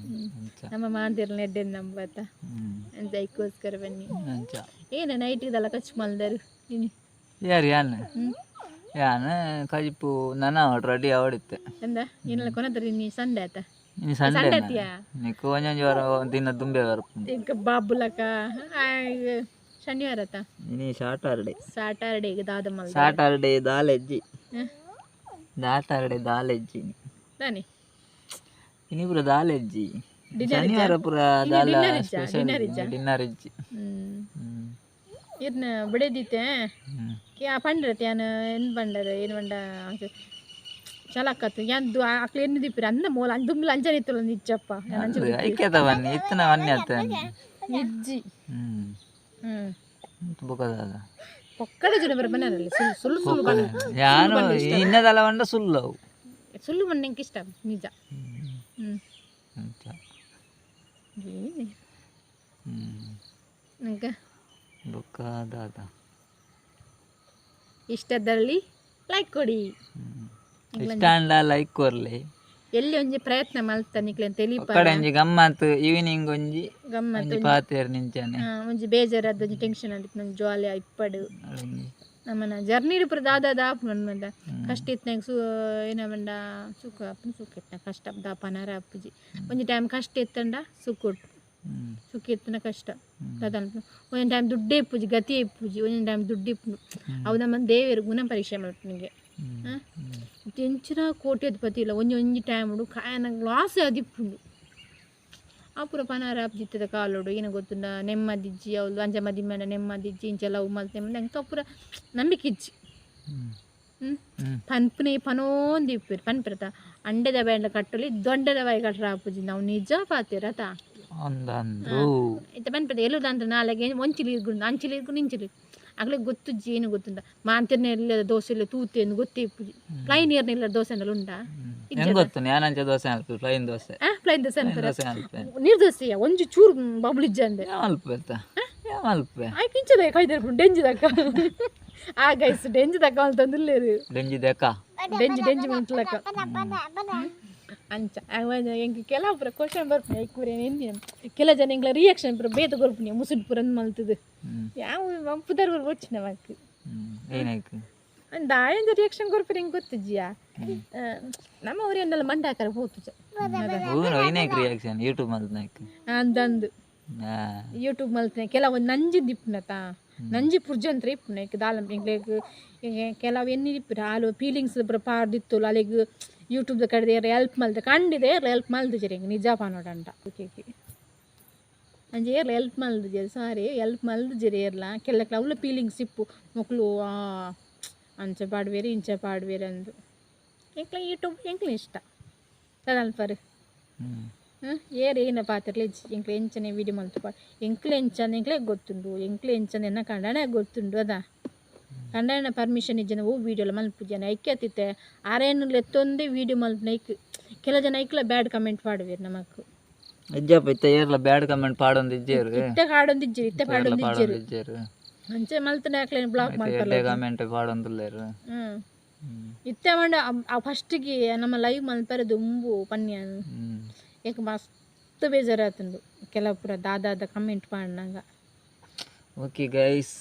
ನಮ್ಮ ಮಾಂತಿರ್ಲ ಎಡ್ಡೆ ನಂಬತ್ತ ಅಂಚ ಐಕ್ಕೋಸ್ಕರ ಬನ್ನಿ. ಅಂಚ ಏನ ನೈಟ್ ಇದೆಲ್ಲ ಖರ್ಚು ಮಲ್ದರು ಇನಿ ಯಾರು ಯಾನ್ ಯಾನ್ ಕಜಿಪು ನನ ರೆಡಿ ಅವಡಿತ್ತೆ ಎಂದ ಏನೆಲ್ಲ ಕೊನತ್ರಿ ನೀ ಸಂಡೆ ಆತ ಇನಿ ಸಂಡೆ ನಿಕ್ಕು ಒಂಜೊಂಜಿ ವಾರ ದಿನ ದುಂಬೆ ಬರ್ಪುಂಡು ಇಂಕ ಬಾಬುಲಕ ಶನಿವಾರ ಆತ ಇನಿ ಸಾಟರ್ಡೆ. ಸಾಟರ್ಡೆ ದಾದ ಮಲ್ದ ಸಾಟರ್ಡೆ ದಾಲೆಜ್ಜಿ ಸಾಟರ್ಡೆ ದಾಲೆಜ್ಜಿ ತಾನೆ ಇನಿ ಪೂರ ದಾಲೆಜ್ಜಿ ಶನಿವಾರ ಪೂರ ದಾಲ ಸ್ಪೆಷಲ್ ಡಿನ್ನರ್ ಇಜ್ಜಿ. ಇರ್ನ ಬಿಡದಿತ್ತೆ ಪಂಡ್ರತೆ ಯಾನ್ ಏನು ಪಂಡರ ಏನು ಪಂಡ ಚಲಕತ್ತು ಯಾನ್ ಅಕ್ಲು ಎನ್ನು ದಿಪ್ಪಿರ ಅಂದ ಮೂಲ ದುಂಬ್ಲ ಅಂಚನೆ ಇತ್ತಲ್ಲ ನಿಜ್ಜಪ್ಪ ಐಕ್ಯತ ಬನ್ನಿ ಇತ್ತನ ಬನ್ನಿ ಅತ್ತ ನಿಜ್ಜಿ. ಬೊಕದಾದ ಪೊಕ್ಕಡ ಜನ ಬರ ಬನ್ನರಲ್ಲಿ ಸುಳ್ಳು ಸುಳ್ಳು ಸುಳ್ಳು ಯಾನು ಇನ್ನದಲ್ಲ ಬಂಡ ಸುಳ್ಳು ಅವು ಸುಳ್ಳು ಬಣ್ಣ ಇಷ್ಟ ನಿಜ. ನಂಗೆ ಬೊಕ್ಕದಾದ ಇಷ್ಟದಲ್ಲಿ ಲೈಕ್ ಕೊಡಿ. ಇಷ್ಟ ಅಂಡ ಲೈಕ್ ಕೊರ್ಲಿ ಎಲ್ಲಿ ಒಂಜಿ ಪ್ರಯತ್ನ ಮಲ್ತ ನಿಕ್ಲೆನ್ ತೆಲಿಪ ಒಕ್ಕಡೆ ಒಂಜಿ ಗಮ್ಮತ್ ಈವ್ನಿಂಗ್ ಒಂಜಿ ಗಮ್ಮತ್ ಒಂಜಿ ಪಾತೆರ್ ನಿಂಚನೆ ಒಂಜಿ ಬೇಜಾರಾದ ಒಂಜಿ ಟೆನ್ಷನ್ ಆದಿತ್ತು ನಂಗೆ ಜಾಲಿ ಇಪ್ಪಡು ನಮ್ಮನ ಜರ್ನಿ ಪೂರ ದಾದ ದಾಪು ಮಂದ ಕಷ್ಟ ಇತ್ತು ಸು ಏನ ಬಂಡ ಸುಖ ಅಪ್ಪನ ಸುಖ ಇತ್ತ ಕಷ್ಟ ದಾಪನಾರ ಅಪ್ಪುಜಿ ಒಂಜಿ ಟೈಮ್ ಕಷ್ಟ ಇತ್ತಂಡ ಸುಖ ಉಟ್ಟು ಸುಖ ಇತ್ತನ ಕಷ್ಟ ದಾದ ಒಂದೊಂದು ಟೈಮ್ ದುಡ್ಡೇ ಇಪ್ಪುಜಿ ಗತಿ ಇಪ್ಪುಜಿ ಒಂದೊಂದು ಟೈಮ್ ದುಡ್ಡು ಇಪ್ಪು ಅವು ನಮ್ಮ ದೇವರು ಗುಣ ಪರೀಕ್ಷೆ ಮಲ್ಪನಿಗೆ ಎಂಚಿನ ಕೋಟ್ಯಧಿಪತಿ ಇಲ್ಲ ಒಂಜಿ ಒಂಜಿ ಟೈಮ್ ಉಡು ಕಾಯನ ಲಾಸ್ ಅದಿಪ್ಪುಂಡು ಆ ಪೂರ ಪನಾರ ಜಿತ್ತದ ಕಾಲೋಡು ಏನ ಗೊತ್ತುಂಡ ನೆಮ್ಮದಿಜ್ಜಿ ಅವ್ಲು ಅಂಚ ಮದಿಮ್ಮನ ನೆಮ್ಮದಿಜ್ಜಿ ಇಂಚ ಲವ್ ಮಲ್ತೆ ಅಂಕ ಪೂರ ನಂಬಿಕೆ ಇಜ್ಜಿ. ಪನ್ಪುನೆ ಪನೋಂದು ಇಪ್ಪುರು ಪನ್ಪಿರತ ಅಂಡೆದ ಬೇಂಡ ಕಟ್ಟಲಿ ದೊಡ್ಡದ ಬಾಯಿ ಕಟ್ಟರ ಆಪುಜಿ ನಾವು ನಿಜ ಪಾತಿರತ ಇತ್ತ ಪನ್ಪಿರತ ಎಲ್ಲುದಂತ ನಾಳೆಗೆ ಒಂಚಿಲಿ ಇರ್ಗುಂಡು ಅಂಚಿಲಿ ಇರ್ಗುಂಡು ಇಂಚಿಲಿ ಅಗ್ಲಿಗೆ ಗೊತ್ತುಜ್ಜಿ ಏನು ಗೊತ್ತುಂಡ ಮಾಂತಿರ್ನ ಇಲ್ಲ ದೋಸೆ ಇಲ್ಲ ತೂತೆ ಎಂದು ಗೊತ್ತೇ ಇಪ್ಪುಜಿ ಪ್ಲೈನ್ ನೀರ್ನ ದೋಸೆ ಅಂಡಲ ಉಂಡಾ ಹೆಂಗ್ ಗೊತ್ತು ಯಾನಂಚ ದೋಸೆ ಅಲ್ಪ ಪ್ಲೈನ್ ದೋಸೆ ಪ್ಲೈನ್ ದೋಸೆ ಅನ್ಪರ ನೀರು ದೋಸೆಯ ಒಂಜಿ ಚೂರು ಬಬ್ಲಿಜ್ಜ ಅಂದೆ ಅಲ್ಪ ಅಲ್ಪ ಆಯ್ಕೆ ಇಂಚದ ಕೈದರ್ಪು ಡೆಂಜಿದಕ್ಕ ಆ ಗೈಸ್ ಡೆಂಜಿದಕ್ಕ ಅಂತಂದಿಲ್ಲೇರು ಡೆಂಜಿದಕ್ಕ ಡೆಂಜಿ ಡೆಂಜಿ ಮಂತ್ಲಕ್ಕ ಅಂಚ ಎಂಕ್ ಕೆಲವು ಪೂರ ಕ್ವಶನ್ ಬರ್ಪುನಿ ಐಕ್ ಪೂರ ಎನ್ನಿ ಕೆಲ ಜನ ಎಂಕ್ಲ ರಿಯಾಕ್ಷನ್ ಪೂರ ಬೇತೆ ಕೊರ್ಪುನಿ ಮುಸುಡ್ ಪೂರ ಮಲ್ತದು ಯಾವ ಪುದರ್ ಪೂರ ಬೊಚ್ಚಿ ನಮಕ್ ಏನಾಯ್ತು ದಾಯಂದ ರಿಯಾಕ್ಷನ್ ಕೊರ್ಪಿನ ಎಂಕ್ ಗೊತ್ತಿಜ್ಜಿಯಾ ನಮ್ಮ ಊರಿನೆಲ್ಲ ಮಂಡ ಹಾಕರೆ ಪೋತುಜ ರಿಯಾಕ್ಷನ್ ಯೂಟ್ಯೂಬ್ ಮಲ್ತನಾಯ್ಕ್ ಅಂದಂದು ಯೂಟ್ಯೂಬ್ ಮಲ್ತನೆ ಕೆಲವೊಂದು ನಂಜಿ ದಿಪ್ಪುನತ ನಂಜಿ ಪುರ್ಜಂತ್ರ ಇಪ್ಪುನ ಇಕ್ ದಾಲ ಎಂಕ್ಲೆಗ್ ಕೆಲವು ಎನ್ನಿ ದಿಪ್ಪುರ ಆಲು ಫೀಲಿಂಗ್ಸ್ ಪೂರ ಪಾಡ್ದಿತ್ತುಲು ಅಲೆಗ್ ಯೂಟ್ಯೂಬ್ದ ಕಡೆ ಏರ್ ಹೆಲ್ಪ್ ಮಲ್ತೆ ಕಂಡಿದೆ ಏರ್ ಹೆಲ್ಪ್ ಮಲ್ದಿಜೆರ್ ಎಂಕ್ ನಿಜ ಪನೊಡಂಡ ಅಂಚ ಏರ್ಲ ಹೆಲ್ಪ್ ಮಲ್ದಿಜೆರ್ ಸಾರಿ ಹೆಲ್ಪ್ ಮಲ್ದಿಜೆರ್ ಏರ್ಲ ಕೆಲಕ್ಲ ಅವ್ಲ ಫೀಲಿಂಗ್ಸ್ ಇಪ್ಪು ಮೊಕ್ಲು ಅಂಚ ಪಾಡ್ವೇರು ಇಂಚ ಪಾಡ್ವೇರು ಅಂದು ಎಂಕ್ಲ ಯೂಟ್ಯೂಬ್ ಎಂಕ್ಲ ಇಷ್ಟ ತದಲ್ಪರ್ ಏರ್ ಏನ ಪಾತೆರ್ಲ ಇಜ್ಜಿ ಎಂಕ್ಲ ಎಂಚನೆ ವೀಡಿಯೋ ಮಲ್ತು ಪಾ ಎಂಕ್ಲ ಎಂಚನೆ ಎಂಕ್ಲೆ ಗೊತ್ತುಂಡು ಎಂಕ್ಲ ಎಂಚನೆ ಎನ್ನ ಕಂಡನೆ ಗೊತ್ತುಂಡು ಅದ ಕಂಡನ ಪರ್ಮಿಷನ್ ಇಜ್ಜನ ಓ ವೀಡಿಯೋಲ ಮಲ್ಪುಜನ ಐಕೆ ಅತ್ತಿತ್ತೆ ಆರೇನು ಲೆತ್ತೊಂದೇ ವೀಡಿಯೋ ಮಲ್ಪುನ ಐಕ್ ಕೆಲ ಜನ ಐಕ್ಲ ಬ್ಯಾಡ್ ಕಮೆಂಟ್ ಪಾಡುವೆರ್ ನಮಕ್. ಇಜ್ಜಪ್ಪ, ಇತ್ತೆ ಏರ್ಲ ಬ್ಯಾಡ್ ಕಮೆಂಟ್ ಪಾಡೊಂದಿಜ್ಜೆರ್. ಇತ್ತೆ ಪಾಡೊಂದಿಜ್ಜೆರ್, ಇತ್ತೆ ಪಾಡೊಂದಿಜ್ಜೆರ್. ಪಾಡೊಂದಿಜ್ಜೆರ್. ಅಂಚೆ ಮಲ್ತಂಡ ಅಕ್ಲೆನ್ ಬ್ಲಾಕ್ ಮಲ್ಪಲ್ಲ. ಎಡ್ಡೆ ಕಮೆಂಟ್ ಪಾಡೊಂದುಲ್ಲೆರ್. ಇತ್ತೆ ಮಂಡ ಫಸ್ಟಿಗೆ ನಮ್ಮ ಲೈವ್ ಮಲ್ಪರೆ ದುಂಬು ಪನ್ಯಾನ್. ಏಕ್ ಮಸ್ತ್ ಬೇಜಾರಾತುಂಡು ಕೆಲವು ಪೂರ ದಾದಾದ ಕಮೆಂಟ್ ಪಾಡ್ನಗ. Okay guys.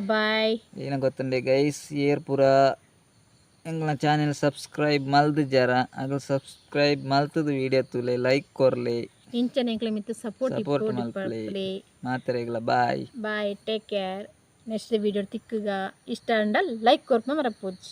ಬಾಯ್. ಏನ ಗೊತ್ತುಂಡೆ ಗೈಸ್, ಏರ್ ಪೂರ ಎಂಗ್ಲ ಚಾನೆಲ್ ಸಬ್ಸ್ಕ್ರೈಬ್ ಮಲ್ದಿಜ್ಜಾರ ಅಗಲ್ ಸಬ್ಸ್ಕ್ರೈಬ್ ಮಲ್ತದ ವಿಡಿಯೋ ತೂಲೆ, ಲೈಕ್ ಕೊರ್ಲೆ. ಇಂಚನೆ ಎಂಕ್ಲೆ ಮಿತ್ತು ಸಪೋರ್ಟ್ ಸಪೋರ್ಟ್ ಮಲ್ಪಲೆ. ಮಾತೆರೆಗ್ಲ bye. Bye, take care. Next video ತಿಕ್ಕುಗ. ಇಷ್ಟ ಅಂಡ ಲೈಕ್ ಕೊರ್ಪುನ ಮರಪೋಜಿ.